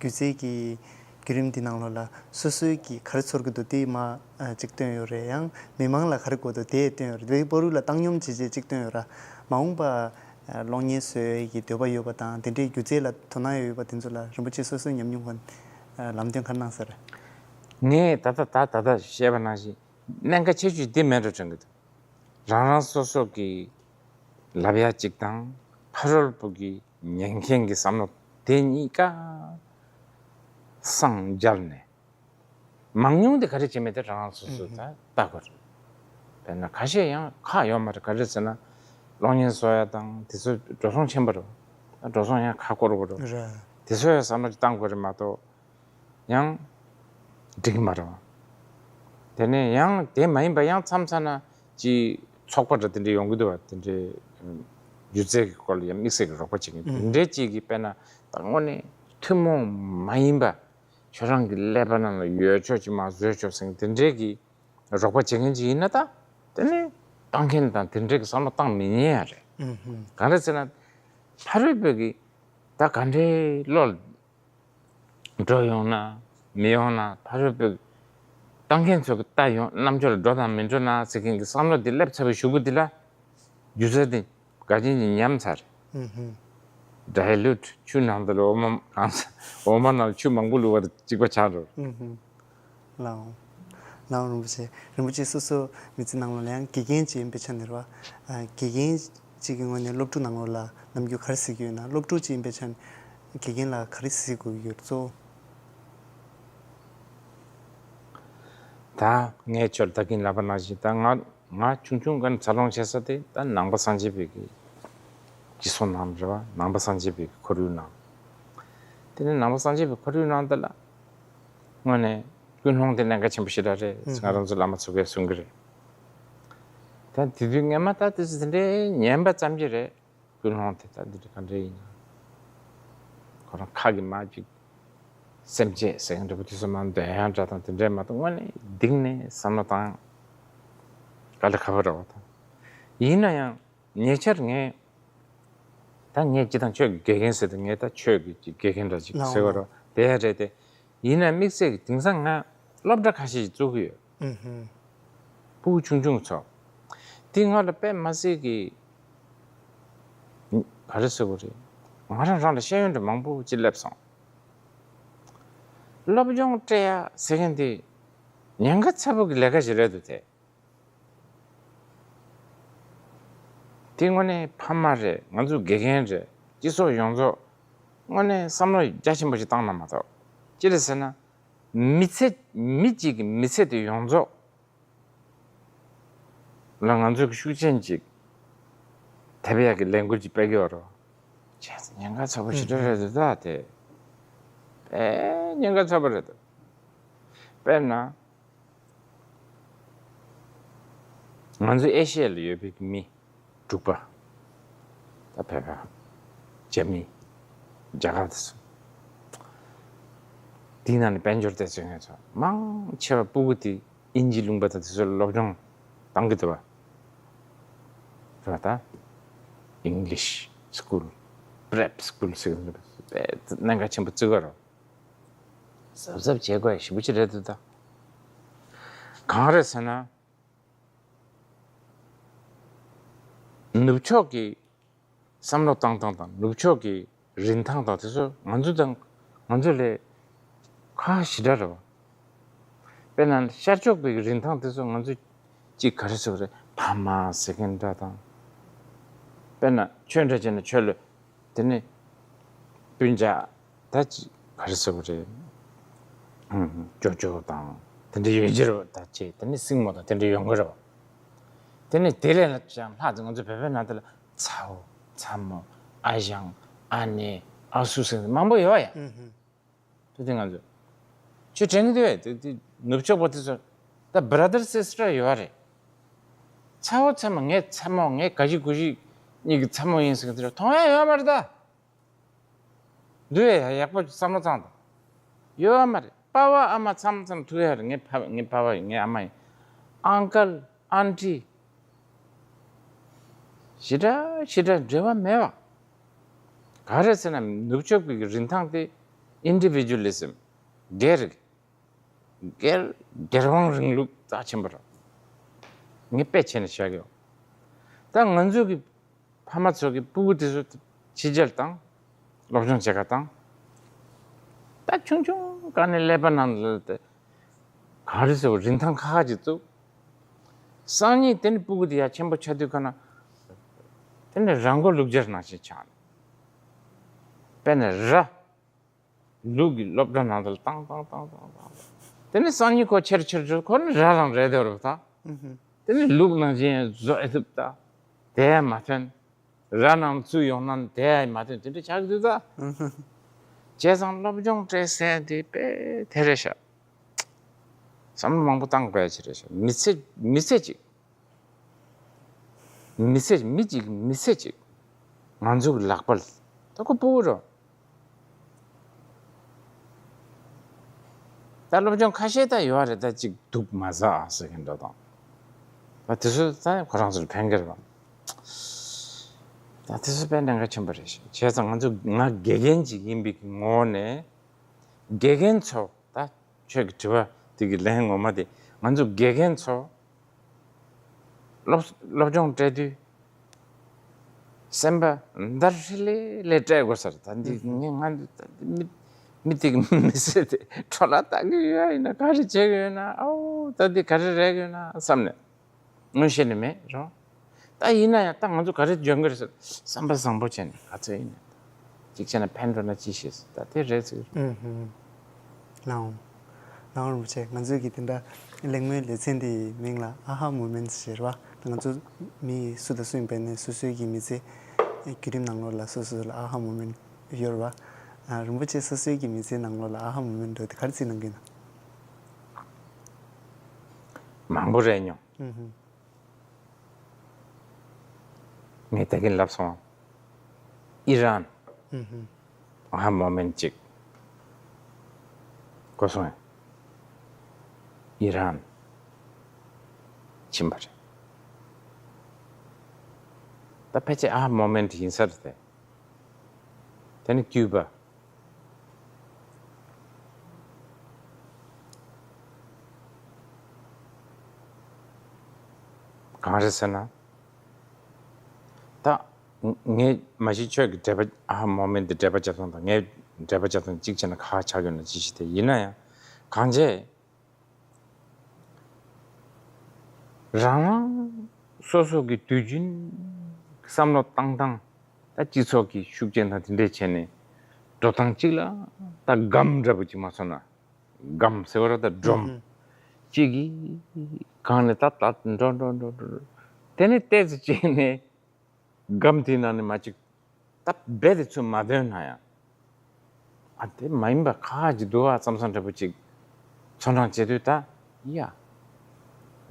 རྩལ་གྱི་བརྒྱུད་རིམ་འདི་ནང་ལོགས་ལ་སོ་སོའི་གི་ག་རེ་ཚོར་གྱི་འདུག་དེ་མ་ཨ་ཅིག་སྟོན་ཡོད་རེད། ཡང་མི་མང་ལ་ག་རེ་དགོས་འདུག་དེ་སྟོན་ཡོད་རེད། དེ་བར་དུ་ལ་བཏང་སྙོམས་བྱས་བྱས་ཅིག་སྟོན་ཡོད་ར། མ་འོངས་པ་གློག་བརྙན་བཟོ་ཡས་ཀྱི་འདོད་པ་ཡོད་པ་དང་དེ་འདྲའི་སྒྱུ་རྩལ་ལ་དོ་སྣང་ཡོད་པ་དེ་ཚོ་ལ་རིན་པོ་ཆེ་སོ་སོའི་ཉམས་མྱོང་གི་ལམ་སྟོན་ག་རེ་གནང་ས་རེད། ངས་ད་ལྟ་ད་ད་ལྟ་བཤད་པ་ནང་བཞིན་གནད་འགག་ཆེ་ཤོས་འདི་མེད་འགྲོ་དྲན་གི་འདུག་རང་རང་སོ་སོ་གི་ལབ་ཡ་གཅིག་དང་ཕ་རོལ་པོ་གི་ཉན་མཁན་གྱི་བསམ་བློ་དེ་གཉིས་ཀ་སངས་རྒྱས་ནས། མང་ཉུང་དེ་ག་རེ་བྱེད་མེད་དེ་རང་རང་སོ་སོ་ད་ལྟ་དགོས་རེད། དཔེར་ན་ཁ་ཤས་ཡང་ཁག་ཡོད་མ་རེད། ག་རེ་ཟེར་ན་གློག་བརྙན་བཟོ་ཡ་དང་དེ་ཚོ་འགྲོ་སོང་ཆེན་པོ་རེད། འགྲོ་སོང་ཡང་ཁག་སྐོར་དགོས་རེད། རེད། དེ་ཚོ་ཡང་བསམ་བློ་བཏང་དགོས་རེད་མ་གཏོགས་ཡང་འགྲིག་གི་མ་རེད། དེ་ནས་ཡང་དེ་མ་ཡིན་པ་ཡང་མཚམས་མཚམས་ན་ཅིག་ཚོགས་པ་འདྲ་དེ་འདྲ་ཡོང་གི་འདུག་བ། དེ་འདྲའི་སྒྱུ་རྩལ་གྱི་སྐོར་ལ་ཡང་དམིགས་བསལ་གྱི་རོགས་པ་བྱེད་མཁན་དེ་འདྲའི་ཅིག་གིས་དཔེར་ན་ད་དངོས་གནས་ཐུན་མོང་མ་ཡིན་པ། ཁྱོད་རང་གི་ཀླད་པ་ནང་ལ་ཡོད་ཆོག་ཅིག་མར་བཟོས་ཆོག་ཟེར་མཁན་དེ་འདྲའི་གི་རོགས་པ་བྱེད་མཁན་ཅིག་ཡིན་ན་ད་དེ་ནི་ལྟ་མཁན་དང་དེ་འདྲའི་གི་བསམ་བློ་བཏང་མི་ཉན་ཡ་རེད། ཨུམ་ཧུམ། གང་རེད་ཟེར་ན་ཕ་རོལ་པོ་གི་ད་ག་འདྲའི་བློ་འགྲོ་ཡོང་ན་མི་ཡོང་ན། ཕ་རོལ་པོ་གི་ལྟ་མཁན་ཚོ་གི་ལྟ་ཡོང་རྣམ་དཔྱོད་ལ་འགྲོ་དང་མི་འགྲོ་ན་ཟེར་མཁན་གི་བསམ་བློ་དེ་སླེབས་ཚར་བའི་གཞུག་གུ་དེ་ལ་སྒྱུ་རྩལ་དེ་དགའ་ཆེན་གྱི་ཉམས་ཚར། ཨུམ་ཧུམ། dilute ཆུ་ནང་དུ་ལ་འོ་མ་གང་ས་འོ་མ་ནང་ལ་ཆུ་མང་པོ་བླུགས་པ་དང་གཅིག་པ་ཆགས་འགྲོ། ཨུམ་ཧུམ། ལའོ། ནའོ་རིན་པོ་ཆེ། རིན་པོ་ཆེ་སོ་སོ་མི་ཚེ་ནང་ལོགས་ལ་ཡང་དགེ་རྒན་ཅིག་ཡིན་པའི་ཆ་ནས་རེད་བ། ཨ། དགེ་རྒན་ཅིག་གི་ངོས་ནས་སློབ་ཕྲུག་ནང་ལོགས་ལ་ནམ་རྒྱུན་ག་རེ་གཟིགས་ཀྱི་ཡོད་ན། སློབ་ཕྲུག་ཅིག་ཡིན་པའི་ཆ་ནས་དགེ་རྒན་ལ་ག་རེ་གཟིགས་དགོས་ཀྱི་ཡོད། གཙོ་བོ། ད་ངས་ཁྱོད་ད་གིན་ལབ་པ་ནང་བཞིན། ད་ང་ང་ཆུང་ཆུང་སྒང་འཚར་ལོངས་བྱེད་ས་དེ་ད་ནང་པ་སངས་རྒྱས་པའི་གི་སྤྱི་ཚོགས་ནང་རེད་བ། ནང་པ་སངས་རྒྱས་པའི་གི་ཁོར་ཡུག་ནང་། དེ་ནས་ནང་པ་སངས་རྒྱས་པའི་ཁོར་ཡུག་ནང་དེ་ལ་དངོས་གནས་ཀུན་སློང་དེ་གནད་འགག་ཆེན་པོ་ཞེ་དྲག་རེད། ང་རང་ཚོ་བླ་མ་ཚོ་གིས་གསུང་གི་རེད། ད་དེ་དུས་ངས་མ་ད་དེ་ཚོ་དེ་འདྲའི་ཉན་པ་ཙམ་གྱིས་རེད། ཀུན་སློང་དེ་ད་འདི་འདྲ་ག་འདྲ་ཡིན་ན། ཁོ་རང་ཁ་གི་མ་ཅིག་སེམས་ཅན་ཟེར་མཁན་འདྲ་པོ་དེ་ཚོ་མ་འདོད་ཡག་འདྲ་དང་དེ་འདྲའི་མ་གཏོགས། དངོས་གནས་གཏིང་ནས་བསམ་བློ་བཏང་དཀའ་ལས་ཁག་པོ་རེད་བ། ད་ཡིན་ན་ཡང་ཉེ་ཆར་ངས་ད་ངས་སྤྱིར་བཏང་ཆོས་ཀྱི་དགེ་རྒན་ཟེར་དུས་ངས་ད་ཆོས་ཀྱི་དགེ་རྒན་འདྲ་ཅིག་ཟེར་བ་རེད་བ། དེ་ཡང་རེད་དེ། ཡིན་ན་དམིགས་བསལ་གྱི་དེང་སང་ང་སློབ་གྲྭ་ཁ་ཤས་ཤིག་བཙུགས་ཀྱི་ཡོད། ཨུ་ཧུམ། ཕྲུ་གུ་ཆུང་ཆུང་ཚོ། དེ་ང་ལ་དཔེ་མ་སྲིད་ཀྱི་ག་རེ་ཟེར་དགོས་རེད། ང་རང་རང་ལ་ཤེས་ཡོན་འདྲ་མང་པོ་ཅིག་སླེབས་སོང་། སློབ་སྦྱོང་སྤྲད་ཡ་ཟེར་མཁན་དེ་ཉེན་ཁ་ཚ་པོ་གི་ལས་ཀ་ཞིག་རེད་འདུག་དེ། དེ་དངོས་གནས་ཕ་མ་རེད། ང་ཚོ་དགེ་རྒན་རེད། སྤྱི་ཚོགས་ཡོངས་རྫོགས་དངོས་གནས་བསམ་བློ་རྒྱ་ཆེན་པོ་ཞིག་བཏང་ན་མ་གཏོགས། ཅི་རེད་ཟེར་ན། མི་ཚེ། མི་གཅིག་གི་མི་ཚེ་དེ་ཡོངས་རྫོགས་ལ་ང་ཚོས་ཤུགས་རྐྱེན་ཅིག་ཐེབས་ཡག་གི་ལས་འགུལ་ཅིག་སྤེལ་གྱི་ཡོད་རེད། བྱས་ཙང་ཉེན་ཁ་ཚ་པོ་ཞེ་དྲག་རེད་འདུག་ད་དེ། དཔེ་ཉེན་ཁ་ཚ་པོ་རེད་འདུག་དཔེར་ན། ང་ཚོ་ཨེ་ཤི་ཡ་ལ་ཡོད་པའི་མི་འབྲུག་པ། ད་བོད་པ། རྒྱ་མི། རྒྱ་གར་དེ་ཚོ། དེའི་ནང་ནས་དཔལ་འབྱོར་དེ་ཚོའི་ངེད་ཚོ་མང་ཆེ་བ་སྤུ་གུ་དེ་དབྱིན་ཇི་ལུང་པ་དང་དེ་ཚོ་ལ་སློབ་སྦྱོང་བཏང་གི་འདུག་བ། རེད་བ་ད། English school, prep school ཟེར་གི་འདུག་གནད་འགག་ཆེན་པོ་བརྩི་གི་རེད། གཟབ་གཟབ་བྱེད་དགོས་ཞེ་པོ་ཅིག་རེད་འདུག་ད། གང་རེད་ཟེར་ན། ནུབ་ཕྱོགས་ཀྱི་བསམ་བློ་བཏང་སྟངས་དང་ནུབ་ཕྱོགས་ཀྱི་རིན་ཐང་དང་དེ་ཚོ་ང་ཚོ་དང་ང་ཚོ་ལས་ཁག་ཞེ་དྲག་རེད་བ། དཔེར་ན་ཤར་ཕྱོགས་པའི་རིན་ཐང་དེ་ཚོ་ང་ཚོ་གཅིག་ག་རེ་ཟེར་བ་རེད། ཕ་མ་ཟེར་མཁན་འདྲ་དང་། དཔེར་ན་ཆོས་འདྲ་བྱས་ན་ཆོས་ལ། དེ་ནས་སྤུན་ཀྱག་ད་ཅི་ག་རེ་ཟེར་བ་རེད། ཨུམ། ཅོ་ཅོ་དང་དེ་འདྲ་ཡོད་ཀྱི་རེད་བ། ད་ཅི་དེ་ནས་སྲིང་མོ་དང་དེ་འདྲ་ཡོང་གི་རེད་བ། དེ་ནས་དེ་ལས་ཀྱང་ལྷག་ཙམ་ང་ཚོ་བོད་པའི་ནང་དུ་ལ་ཚ་བོ། ཚ་མོ། ཨ་ཞང་། ཨ་ནེ། ཨ་སུ་ཟེར་མང་པོ་ཡོད་ཡ། ཨུ་ཧུ། དེ་དེ་ང་ཚོ་ཆོས་དྲན་གི་འདུག་བས། དེ་དེ་ནུབ་ཕྱོགས་པ་དེ་ཚོ་ད་བྷ་ར་དར་སི་སི་ཊར་ཡོད་རེད། ཚ་བོ་ཚ་མོ། ངའི་ཚ་མོ། ངའི་ག་ཞིག་གུ་ཞིག་གཉིས་ཀྱི་ཚ་མོ་ཡིན་ཟེར་གི་དེ་ཚོ་མཐོང་ཡ་ཡོད་མ་རེད་ད། འདུག་ཡ། ཡག་པོ་བསམ་བློ་བཏང་དང་། ཡོད་མ་རེད། པ་ཕ་ཨ་མ་མཚམས་མཚམས་ཐུག་ཡ་རེད། ངའི་ཕ་ངའི་པ་ཕ་ཡིན། ངའི་ཨ་མ་ཡིན། ཨང་ཀལ། ཨན་ཊི། ཞེ་དྲག་ཞེ་དྲག་འབྲེལ་བ་མེད་པ། ག་རེ་ཟེར་ན་ནུབ་ཕྱོགས་པའི་རིན་ཐང་དེ་ཨིན་ཌི་བི་ཇུ་ལི་ཛིམ། སྒེར། སྒེར། སྒེར་དབང་རིང་ལུགས་རྩ་ཆེན་པོ་རེད། ངས་དཔེ་བྱས་ནས་བཤད་གི་ཡོད། ད་ང་ཚོ་གི་ཕ་མ་ཚོ་གི་སྤུ་གུ་དེ་ཚོ་ཕྱི་རྒྱལ་དང་སློབ་སྦྱོང་བྱེད་ག་དང་། ད་ཆུང་ཆུང་སྒང་ནས་ཀླད་པ་ནང་ལ་དེ་ག་རེ་ཟེར་བ། རིན་ཐང་ཁག་ཁག་ཅིག་བཙུགས། སང་ཉིན་དེ་ནས་སྤུ་གུ་དེ་ཡར་ཆེན་པོ་ཆགས་དུས་ག་ན། དེ་ནས་ར་མགོ་ལུག་སྦྱར་ནང་བཞིན་ཆགས། དཔེར་ན་ར། ལུག་གི་སློབ་གྲྭ་ནང་དུ་བཏང་བཏང་བཏང་བཏང་བཏང་། དེ་ནས་སང་ཉིན་ཁོ་ཆེར་ཆེར་ཆེར་ཁོ་ནི་ར་རང་རེད་དེ་རུ་ད། ཨུ་ཧུ། དེ་ནས་ལུག་ནང་བཞིན་བཟོ་ཨེ་ཐུབ་ད། དེ་ཡང་མ་ཐོན། ར་ནང་ཚུད་ཡོང་ན་དེ་ཡང་མ་ཐོན། དེ་འདྲ་ཆགས་ཀྱི་འདུག་ད། ཨུ་ཧུ། བྱས་ཙང་སློབ་སྦྱོང་སྤྲད་ཟེར་དེ་དཔེ་དེ་རེད་ཤག་བསམ་བློ་མང་པོ་བཏང་དགོས་ཡ་ཅིག་རེད་ཤག་མི་ཚེ་མི་ཚེ་གཅིག་མི་ཚེ། མི་གཅིག་གི་མི་ཚེ་གཅིག་ང་ཚོ་གི་ལག་པ་ལ། ད་ཁོ་སྤུ་གུ་རེད། ད་སློབ་སྦྱོང་ཁ་ཤས་ད་ཡོད་རེད། ད་ཅིག་སྡུག་མ་ཟ་ཨ་ཟེར་མཁན་འདྲ་དང་། ད་དེ་ཚོ་ད་ཁོ་རང་ཚོ་ལ་ཕན་གི་རེད་པ། ད་དེ་ཚོ་དཔེ་གནད་འགག་ཆེན་པོ་རེད་ཤག་བྱས་ཙང་ང་ཚོ་ང་དགེ་རྒན་ཅིག་ཡིན་པའི་གི་ངོ་བོ་ནས་དགེ་རྒན་ཚོ། ད་ཁྱོད་ཀྱི་དྲི་བ་དེ་གི་ལན་ངོ་མ་དེ། ང་ཚོ་དགེ་རྒན་ཚོ་སློབ་སློབ་སྦྱོང་སྤྲད་དུས་སེམས་པ་འདར་ཧྲི་ལེ་ལེ་སྤྲད་དགོས་ས་རེད། ད་འདི་ངས་ང་འདི་ད་འདི་མི་ མི་དེ་གི་མི་ཚེ་དེ་འཕྲོ་བརླག་བཏང་གི་ཡོད་ཡིན་ན། ག་རེ་བྱེད་ཀྱི་ཡོད་ན། ཨའོ་ད་འདི་ག་རེ་རེག་གི་ཡོད་ན་བསམ་ནས། མངོན་ཤེས་ནི་མེད་རོ། ད་ཡིན་ན་ཡང་ད་ང་ཚོ་ག་རེ་འཇོན་གི་རེད་ཟེར་བསམ་པ་བཟང་པོ་བྱས་ནས་ག་ཚོད་ཡིན་ནས་ཅིག་བྱས་ན་ཕན་འགྲོ་ན་ཅི་ཤེས་ཟེར། ད་དེ་རེད་ཟེར། ཨུམ་ཧུམ། ལགས་འོང་། ལགས་འོང་རིན་པོ་ཆེ། ང་ཚོས་ཀྱི་དེ་འདྲ་གླེང་མོལ་ལེ་ཚན་འདིའི་མིང་ལ་ཨ་ཧ་མོ་མེན་ཊི་ཟེར་བ། ང་ཚོ་མི་སུ་དང་སུ་ཡིན་པ་ནས་སོ་སོའི་གི་མི་ཚེ་བརྒྱུད་རིམ་ནང་ལོགས་ལ་སོ་སོ་ལ་ཨ་ཧ་མོ་མེན་ཊི་ཡོད་རེད་བ། ཨ། རིན་པོ་ཆེ་སོ་སོའི་གི་མི་ཚེའི་ནང་ལོགས་ལ་ཨ་ཧ་མོ་མེན་ཊི་འདྲ་བོ་དེ་ག་རེ་བརྩིས་གནང་གི་ཡིན་ན། མང་པོ་རེད་མྱོང་། ཨུ་ཧུ། ངས་ད་གིན་ལབ་སོང་། ཨི་རན། ཨུ་ཧུ། ཨ་ཧ་མོ་མེན་ཊི་གཅིག་གོ་སོང་ངས། ཨི་རན་ཕྱིན་པ་རེད། ད་ཕལ་ཆེར་ཨ་ཧ་མོ་མེན་ཊི་ཡིན་ས་རེད་དེ། དེ་ནི་ཀིའུ་པ། གང་རེད་ཟེར་ན། ད་ངས་མ་གཞི་ཁྱོད་ཀྱི་འགྲེལ་པ་ཨ་ཧ་མོ་མེན་ཊི་འགྲེལ་པ་རྒྱབ་སྟངས་དང་ངའི་འགྲེལ་པ་རྒྱབ་སྟངས་གཅིག་བྱས་ན་ཁག་ཆགས་ཡོད་ན་ཅི་ཞིག་དེ་ཡིན་ན་ཡང་། གང་བྱས། རང་རང་སོ་སོ་གི་དུས་རྒྱུན་བསམ་བློ་བཏང་སྟངས། ད་སྤྱི་ཚོགས་ཀྱི་ཤུགས་རྐྱེན་དང་དེ་འདྲས་བྱས་ནས་འགྲོ་སྟངས་གཅིག་ལ་ད་སྒམ་འདྲ་པོ་གཅིག་མ་སོང་ན། སྒམ་ཟེར་བ་ར་ད་སྒྲོམ། ཨུ་ཧུ། གཅིག་གིས་གང་ནས་ད་ད་འགྲོ་འགྲོ་འགྲོ་འགྲོ། དེ་ནས་ཏོག་ཙམ་གཅིག་ནས་སྒམ་དེའི་ནང་ནས་མ་གཅིག་ད་རྦད་དེ་ཚུར་མ་ཐོན་ན་ཡང་། ཨ་དེ་མ་ཡིན་པ་ཁག་ཅིག་འདུག་ཨ་བསམ་བསམ་འདྲ་པོ་ཅིག་ཚོར་སྣང་བྱེད་དུས་ད་ཡ།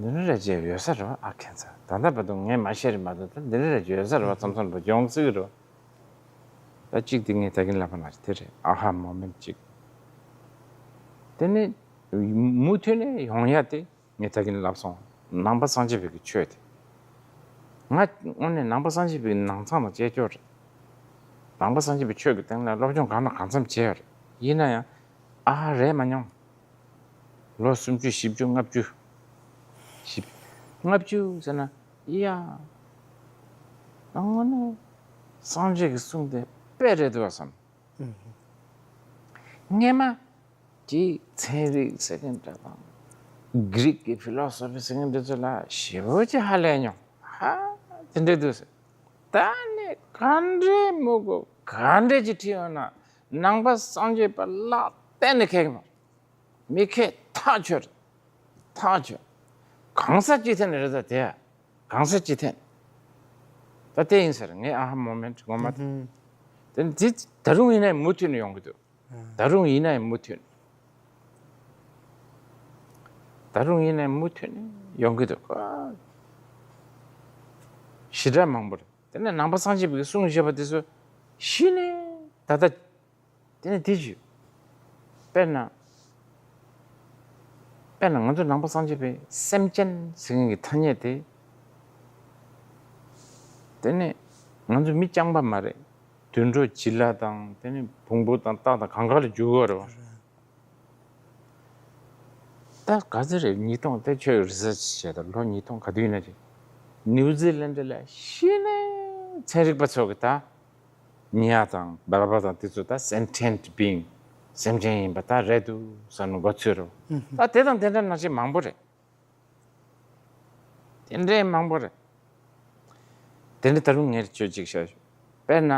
འདི་འདྲ་རེ་ཅིག་ཡོད་ས་རེད་བ། ཨ་ཁྱད་མཚར། ད་ལྟ་བར་དུ་ངས་མ་ཤེས་རེད་མ་གཏོགས་ད་འདི་འདྲ་རེ་ཅིག་ཡོད་ས་རེད་བ་བསམ་བསམ་འདྲ་པོ་ཡོང་སྲིད་ཀྱི་རེད་བ། ད་གཅིག་དེ་ངས་ད་གིན་ལབ་པ་ནང་བཞིན་དེ་རེད། ཨ་ཧ་མོ་མེན་ཊི་གཅིག་དེ་ནས་མུ་མཐུད་ནས་ཡོང་ཡ་དེ། ངས་ད་གིན་ལབ་སོང་། ནང་པ་སངས་རྒྱས་པའི་གི་ཆོས་དེ། ང་དངོས་གནས་ནང་པ་སངས་རྒྱས་པའི་ནང་ཚང་དང་བཅས་ཀྱོག་རེད། ནང་པ་སངས་རྒྱས་པའི་ཆོས་ཀྱི་སྟེང་ལ་སློབ་སྦྱོང་གང་དང་གང་འཚམ་བྱས་ཡོད་རེད། ཡིན་ན་ཡང་ཨ་ཧ་རེད་མ་མྱོང་། ལོ་སུམ་ཅུ་བཞི་བཅུ་ལྔ་བཅུ། བཞི་ལྔ་བཅུ་ཟེར་ན་ཡ། དངོས་གནས་སངས་རྒྱས་ཀྱི་གསུང་དེ་དཔེ་རེད་འདུག་བསམ། སྔས་མ་གི་ཚན་རིག་ཟེར་མཁན་འདྲ་དང་། གྷི་རིག་གི་ཕི་ལོ་སོ་ཕི་ཟེར་མཁན་འདི་ཚོ་ལ་ཞེ་པོ་ཅིག་ཧ་ལས་མྱོང་། ཧ། དེ་འདྲ་འདུག་ཟེར། ད་ནི་ག་འདྲའི་མི་གོ་ག་འདྲའི་ཅིག་ཁྲིད་ཡོང་ན་ནང་པ་སངས་རྒྱས་པ་ལ་གཏན་ནས་ཁེགས་མ། མི་ཁེགས་ཐག་ཆོད། ཐག་ཆོད། གང་ཟག་སྤྱི་ཐེན་རེད་ད་དེ། གང་ཟག་སྤྱི་ཐེན། ད་དེ་ཡིན་ཟེར་ངས་ཨ་ཧ་མོ་མེན་ཊི་ངོ་མ། ཨུ་ཧུམ། དེ་དེ་ད་རུང་ཡིན་ན་མུ་མཐུད་ནས་ཡོང་གི་འདུག་ཨ། ད་རུང་ཡིན་ན་མུ་མཐུད་ནས། ད་རུང་ཡིན་ན་མུ་མཐུད་ནས་ཡོང་གི་འདུག་ཞེ་དྲག་མང་པོ་རེད། དེ་ནས་ནང་པ་སངས་རྒྱས་པའི་གསུང་བཞེས་པ་དེ་ཚོ་གཞི་ནས་ད་ལྟ། དེ་ནས་དེ་བརྗོད། དཔེར་ན། དཔེར་ན་ང་ཚོ་ནང་པ་སངས་རྒྱས་པའི་སེམས་ཅན་ཟེར་མཁན་གྱི་ཐ་སྙད་དེ། དེ་ནས་ང་ཚོ་མི་རྐྱང་པ་མ་རེད། དུད་འགྲོ་བྱི་ལ་དང་དེ་ནས་བོང་བུ་དང་སྟག་དང་གང་ག་ལ་འཇུག་གི་རེད་བ། ད་ག་ཚོད་རེད། ཉིས་སྟོང་དེ་ཁྱོད་རི་སར་ཆི་བྱས་དང་ལོ་ཉིས་སྟོང་ག་དུས་ཡིན་ན་ཅིག་ནིའུ་ཛི་ལན་ཌི་ལ་གཞི་ནས་ཚན་རིག་པ་ཚོ་གི་ད། ཉ་དང་སྦལ་པ་དང་དེ་ཚོ་ད་sentient being སེམས་ཅན་ཡིན་པ་ད་རེད་འདུག་བསམ་ནས་མགོ་ཚོས་རོ། ད་དེ་དང་དེ་འདྲ་ནང་བཞིན་མང་པོ་རེད། དེ་འདྲའི་མང་པོ་རེད། དེ་འདྲ་ད་རུང་ངས་ཁྱོད་ཅིག་བཤད་ཞུ། དཔེར་ན།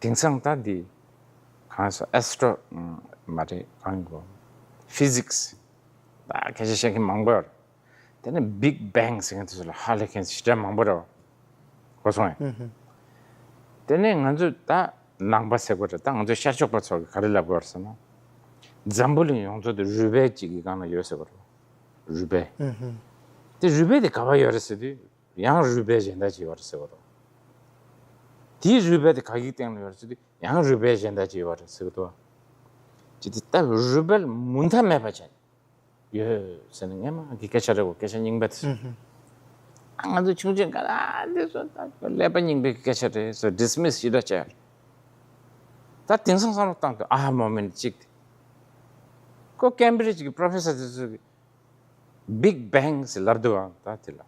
དེང་སང་ད་འདི། གང་སོ་ཨེ་སི་ཊོ་མ་རེད་གང་གོ་ཕི་ཟིག་སི། ད་སྐད་ཆ་བཤད་མཁན་མང་པོ་ཡོད་རེད། དེ་ནས་Big Bang ཟེར་མཁན་དེ་ཚོ་ལ་ཧ་ལས་མཁན་ཞེ་དྲག་མང་པོ་རེད་བ། གོ་སོང་ངས། ཨུ་ཧུ། དེ་ནས་ང་ཚོས་ད་ནང་པ་ཟེར་དགོས་རེད། ད་ང་ཚོ་ཤར་ཕྱོགས་པ་ཚོ་གིས་ག་རེ་ལབ་དགོས་རེད་ཟེར་ན། འཛམ་བུ་གླིང་ཡོངས་རྫོགས་དེ་རུས་སྦལ་གཅིག་གི་སྒང་ལ་ཡོད་ཟེར་དགོས་རེད། རུས་སྦལ། ཨུ་ཧུ། དེ་རུས་སྦལ་དེ་ག་པར་ཡོད་རེད་ཟེར་དུས་ཡང་རུས་སྦལ་གཞན་དག་ཅིག་ཡོད་རེད་ཟེར་དགོས་རེད། དེའི་རུས་སྦལ་དེ་ག་གི་སྟེང་ལ་ཡོད་རེད་ཟེར་དུས་ཡང་རུས་སྦལ་གཞན་དག་ཅིག་ཡོད་རེད་ཟེར་གི་འདུག་ཅི་སྟེ་ད་རུས་སྦལ་མུ་མཐའ་མེད་པ་ཅན། ཡོད་ཟེར་ནས་སྔས་མ་གི་སྐད་ཆ་རེད་གོ་སྐད་ཆ་རྙིང་པ་དེ་ཚོ། ཨ་ང་ཚོ་ཆུང་ཆུང་ག་ལ་འདི་ཚོ་ད་ཀླད་པ་རྙིང་པའི་སྐད་ཆ་རེད་ཟེར་ཌི་སི་མི་སི་ཞེ་དྲག་བྱས། ད་དེང་སང་བསམ་བློ་བཏང་དུས་ཨ་ཧ་མོ་མེན་ཊི་གཅིག་དེ། ཁོ་ཀེམ་བྷི་རིཇ་གི་པོ་རོ་ཕེ་སར་དེ་ཚོ་གི་Big Bang ཟེར་ལབ་འདུག་ཨང་ད་དེ་ལ།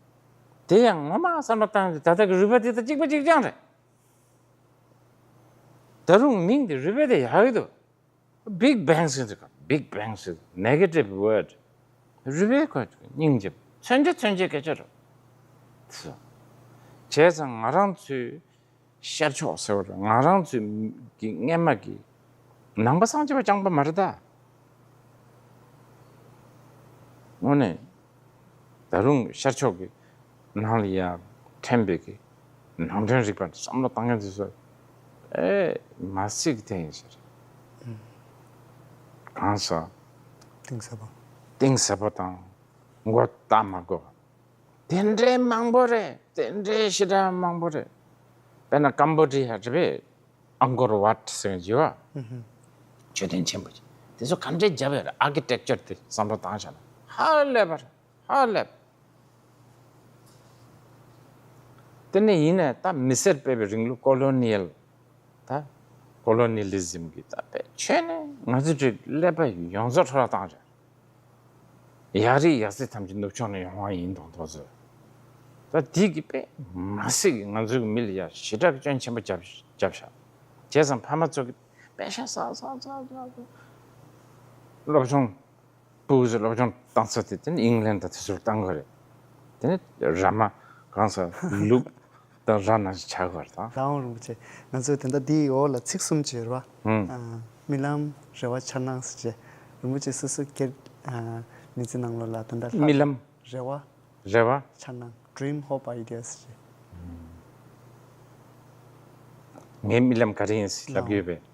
དེ་ཡང་ངོ་མ་བསམ་བློ་བཏང་དུས་ད་ལྟ་གི་རུས་སྦལ་དེ་དང་གཅིག་པ་གཅིག་རྐྱང་རེད། ད་རུང་མིང་དེ་རུས་སྦལ་དེ་ཡག་གི་འདུག Big Bang ཟེར་དུས་Big Bang ཟེར་negative word རུས་པའི་ཁོ་སྙིང་རྗེ་མཚོན་བྱེད་མཚོན་བྱེད་སྐད་ཆ་རེད། བྱས་ཙང་ང་རང་ཚོའི་ཤར་ཕྱོགས་ཟེར་བ་རེད། ང་རང་ཚོའི་གི་སྔས་མ་གི་ནང་པ་སངས་རྒྱས་པ་རྐྱང་པ་མ་རེད་ད། དངོས་གནས་ད་རུང་ཤར་ཕྱོགས་ཀྱི་ནང་ལ་ཡ་ཕྲན་པའི་གི་ནང་དོན་རིག་པ་བསམ་བློ་བཏང་མཁན་དེ་ཚོ་ཨེ་མ་སྲིད་ཀྱི་དེ་ཡིན་ཟེར། གང་ཟག་གཏིང་ཟབ་པོ། གཏིང་ཟབ་པོ་དང་མགོ་བཏགས་མ་དགོས་པ། དེ་འདྲའི་མང་པོ་རེད། དེ་འདྲའི་ཞེ་དྲག་མང་པོ་རེད། དཔེར་ན་ཀམ་བོ་ཌི་ཡ་རེད་པས། ཨང་ཀོར་ཝཊ་ཟེར་གྱི་ཡོད་པ། མཆོད་རྟེན་ཆེན་པོ་ཅིག་དེ་ཚོ་ག་འདྲས་བརྒྱབ་ཡོད་རེད། ཨར་ཀི་ཊེག་ཅར་དེ་བསམ་བློ་བཏང་བྱས་ན་ཧ་ལས་པ་རེད། ཧ་ལས་པ། དེ་ནས་ཡིན་ནའི་ད་མི་སེར་སྤེལ་བའི་རིང་ལུགས་ཀོ་ལོ་ནི་ཡལ། ད་ཀོ་ལོ་ནི་ལི་ཟིམ་གྱི་ད་དཔེ་ཆོས་ནས་ང་ཚོའི་ཀླད་པ་ཡོངས་རྫོགས་འཕྲོ་བརླག་བཏང་བྱས། ཡར་རི་ཡར་སེ་ཐམས་ཅད་ནུབ་ཕྱོགས་ནས་ཡོང་བ་ཡིན་དང་ཐོག་ཚོད། ད་དེ་གི་དཔེ་མ་སྲིད་ཀྱི་ང་ཚོའི་མི་ལ་ཡ་ཞེ་དྲག་གི་སྐྱོན་ཆེན་པོ་བརྒྱབ་བརྒྱབ་ཤག་བྱས་ཙང་ཕ་མ་ཚོ་གི་དཔེ་ཤ་ས་ས་ས་ས་སློབ་སྦྱོང་སྤུ་གུ་ཚོ་སློབ་སྦྱོང་བཏང་ས་དེ་དེ་ནི་ཨིང་ལན་དང་དེ་ཚོར་བཏང་དགོས་རེད། དེ་ནི་ར་མ་གང་ས་ལུག་ད་ར་ན་ཆ་གར་དང་། ལའོ་རིན་པོ་ཆེ། ང་ཚོས་དེ་འདྲ་འདིའི་འོག་ལ་ཚིག་གསུམ་བྱས་ར་བ། ཨ། རྨི་ལམ། རེ་བ། འཆར་སྣང་ཟེར་བྱས། རིན་པོ་ཆེ་སོ་སོ་སྒེར། ཨ། མི་ཚེ་ནང་ལོགས་ལ་དེ་འདྲ་ལྷག་རྨི་ལམ། རེ་བ། རེ་བ། འཆར་སྣང་། Dream, hope, ideas ཟེར་བྱས། ངའི་རྨི་ལམ་ག་རེ་ཡིན་ཟེར་ལབ་ཀྱི་ཡོད་པས།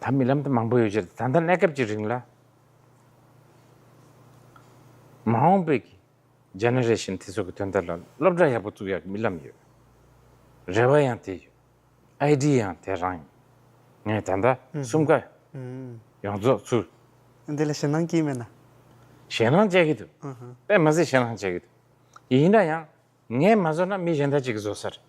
ད་རྨི་ལམ་དེ་མང་པོ་ཡོད་ཀྱི་རེད། ད་ལྟ་གནས་སྐབས་ཀྱི་རིང་ལ་མ་འོངས་པའི་གི་ཇེ་ནེ་རེ་ཤན་དེ་ཚོ་གི་དོན་དག་ལ་སློབ་གྲྭ་ཡག་པོ་བཙུགས་ཡག་གི་རྨི་ལམ་ཡོད། རེ་བ་ཡང་དེ་ཡོད། ཨའི་ཌི་ཡ་ཡང་དེ་རང་ཡིན། ངས་ད་ལྟ་གསུམ་ཀ་ཡོངས་རྫོགས་ཚུར། འདི་ལ་ཞེད་སྣང་སྐྱེས་མེད་ན། ཞེད་སྣང་སྐྱེ་གི་འདུག་དཔེ་མ་སྲིད་ཞེད་སྣང་སྐྱེ་གི་འདུག་ཡིན་ན་ཡང་ངས་མ་བཟོ་ན་མི་གཞན་དག་ཅིག་གིས་བཟོ་ས་རེད།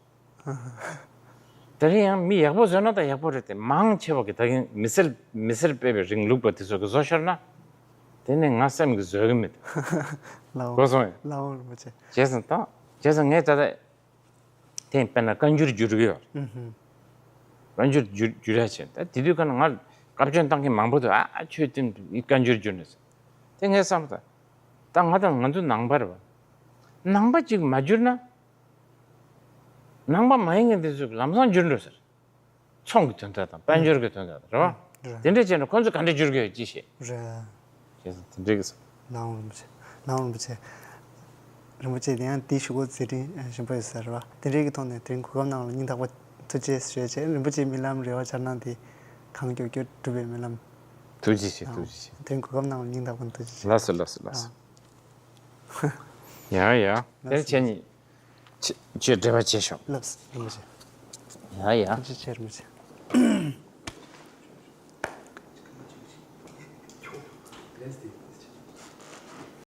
དེ་རིང་ཡང་མི་ཡག་པོ་བཟོས་ན་ད་ཡག་པོ་རེད་དེ། མང་ཆེ་བ་གི་ད་གིན་མི་སེར་མི་སེར་སྤེལ་བའི་རིང་ལུགས་པ་དེ་ཚོ་གི་བཟོ་ཤར་ན། དེ་ནི་ང་སེམས་ཀྱི་བཟོད་གི་མི་འདུག་ལའོ། གོ་སོང་ངས། ལའོ་རིན་པོ་ཆེ། བྱས་ཙང་ད་བྱས་ཙང་ངས་ད་ལྟ་དེ་དཔེར་ན་བཀའ་འགྱུར་བསྒྱུར་གི་ཡོད། ཨུ་ཧུ། བཀའ་འགྱུར་བསྒྱུར་བསྒྱུར་ཡ་བྱས། ད་དེ་དུས་ཀ་ན་ང་བཀའ་བཀྱོན་བཏང་མཁན་མང་པོ་འདུག་ཨ་ཨ་ཁྱོད་དེ་བཀའ་འགྱུར་བསྒྱུར་ནས་ཟེར། དེ་ངས་བསམ་ད་ད་ང་དང་ང་ཚོ་ནང་པ་རེད་བ། ནང་པ་གཅིག་མ་བསྒྱུར་ན། ནང་པ་མ་ཡིན་མཁན་དེ་ཚོས་ལམ་སང་བསྒྱུར་འགྲོ་ཟེར། ཚོང་གི་དོན་དག་དང་དཔལ་འབྱོར་གྱི་དོན་དག་དང་རེད་བ། རེད། དེ་འདྲས་བྱས་ན་ཁོང་ཚོས་ག་འདྲས་བསྒྱུར་གི་ཡོད་ཅི་ཤེས། རེད། བྱས་ཙང་དེ་འདྲས་གི་ཟེར། ལའོ་རིན་པོ་ཆེ། ལའོ་རིན་པོ་ཆེ། རིན་པོ་ཆེ་དེ་ཡང་དེའི་ཞུ་སྒོ་མཛད་རིན་ཞིམ་པོ་ཡོད་ས་རེད་བ། དེ་འདྲས་ཀྱི་ཐོག་ནས་དེ་རིང་གོ་སྐབས་གནང་བ་ལ་སྙིང་ཐག་པ་ཐུགས་རྗེ་ཆེ་ཞུ་ཡ་བྱས། རིན་པོ་ཆེའི་རྨི་ལམ་རེ་བ་འཆར་སྣང་དེ་གང་མགྱོགས་མགྱོགས་འགྲུབ་པའི་སྨོན་ལམ། ཐུགས་རྗེ་ཆེ། ཐུགས་རྗེ་ཆེ། དེ་རིང་གོ་སྐབས་གནང་བ་ལ་སྙིང་ཐག་པ་ནས་ཐུགས་རྗེ་ཆེ། ལགས་སོ་ལགས་སོ་ལགས་སོ། ཡ་ཡ། དེར་ཁྱེད་གཉིས་ཁྱེད་ཁྱེད་འབྲེལ་བ་བྱེད་ཤོག་ལགས་སོ་རིན་པོ་ཆེ། ཡ་ཡ། ཐུགས་རྗེ་ཆེ་རིན་པོ་ཆེ།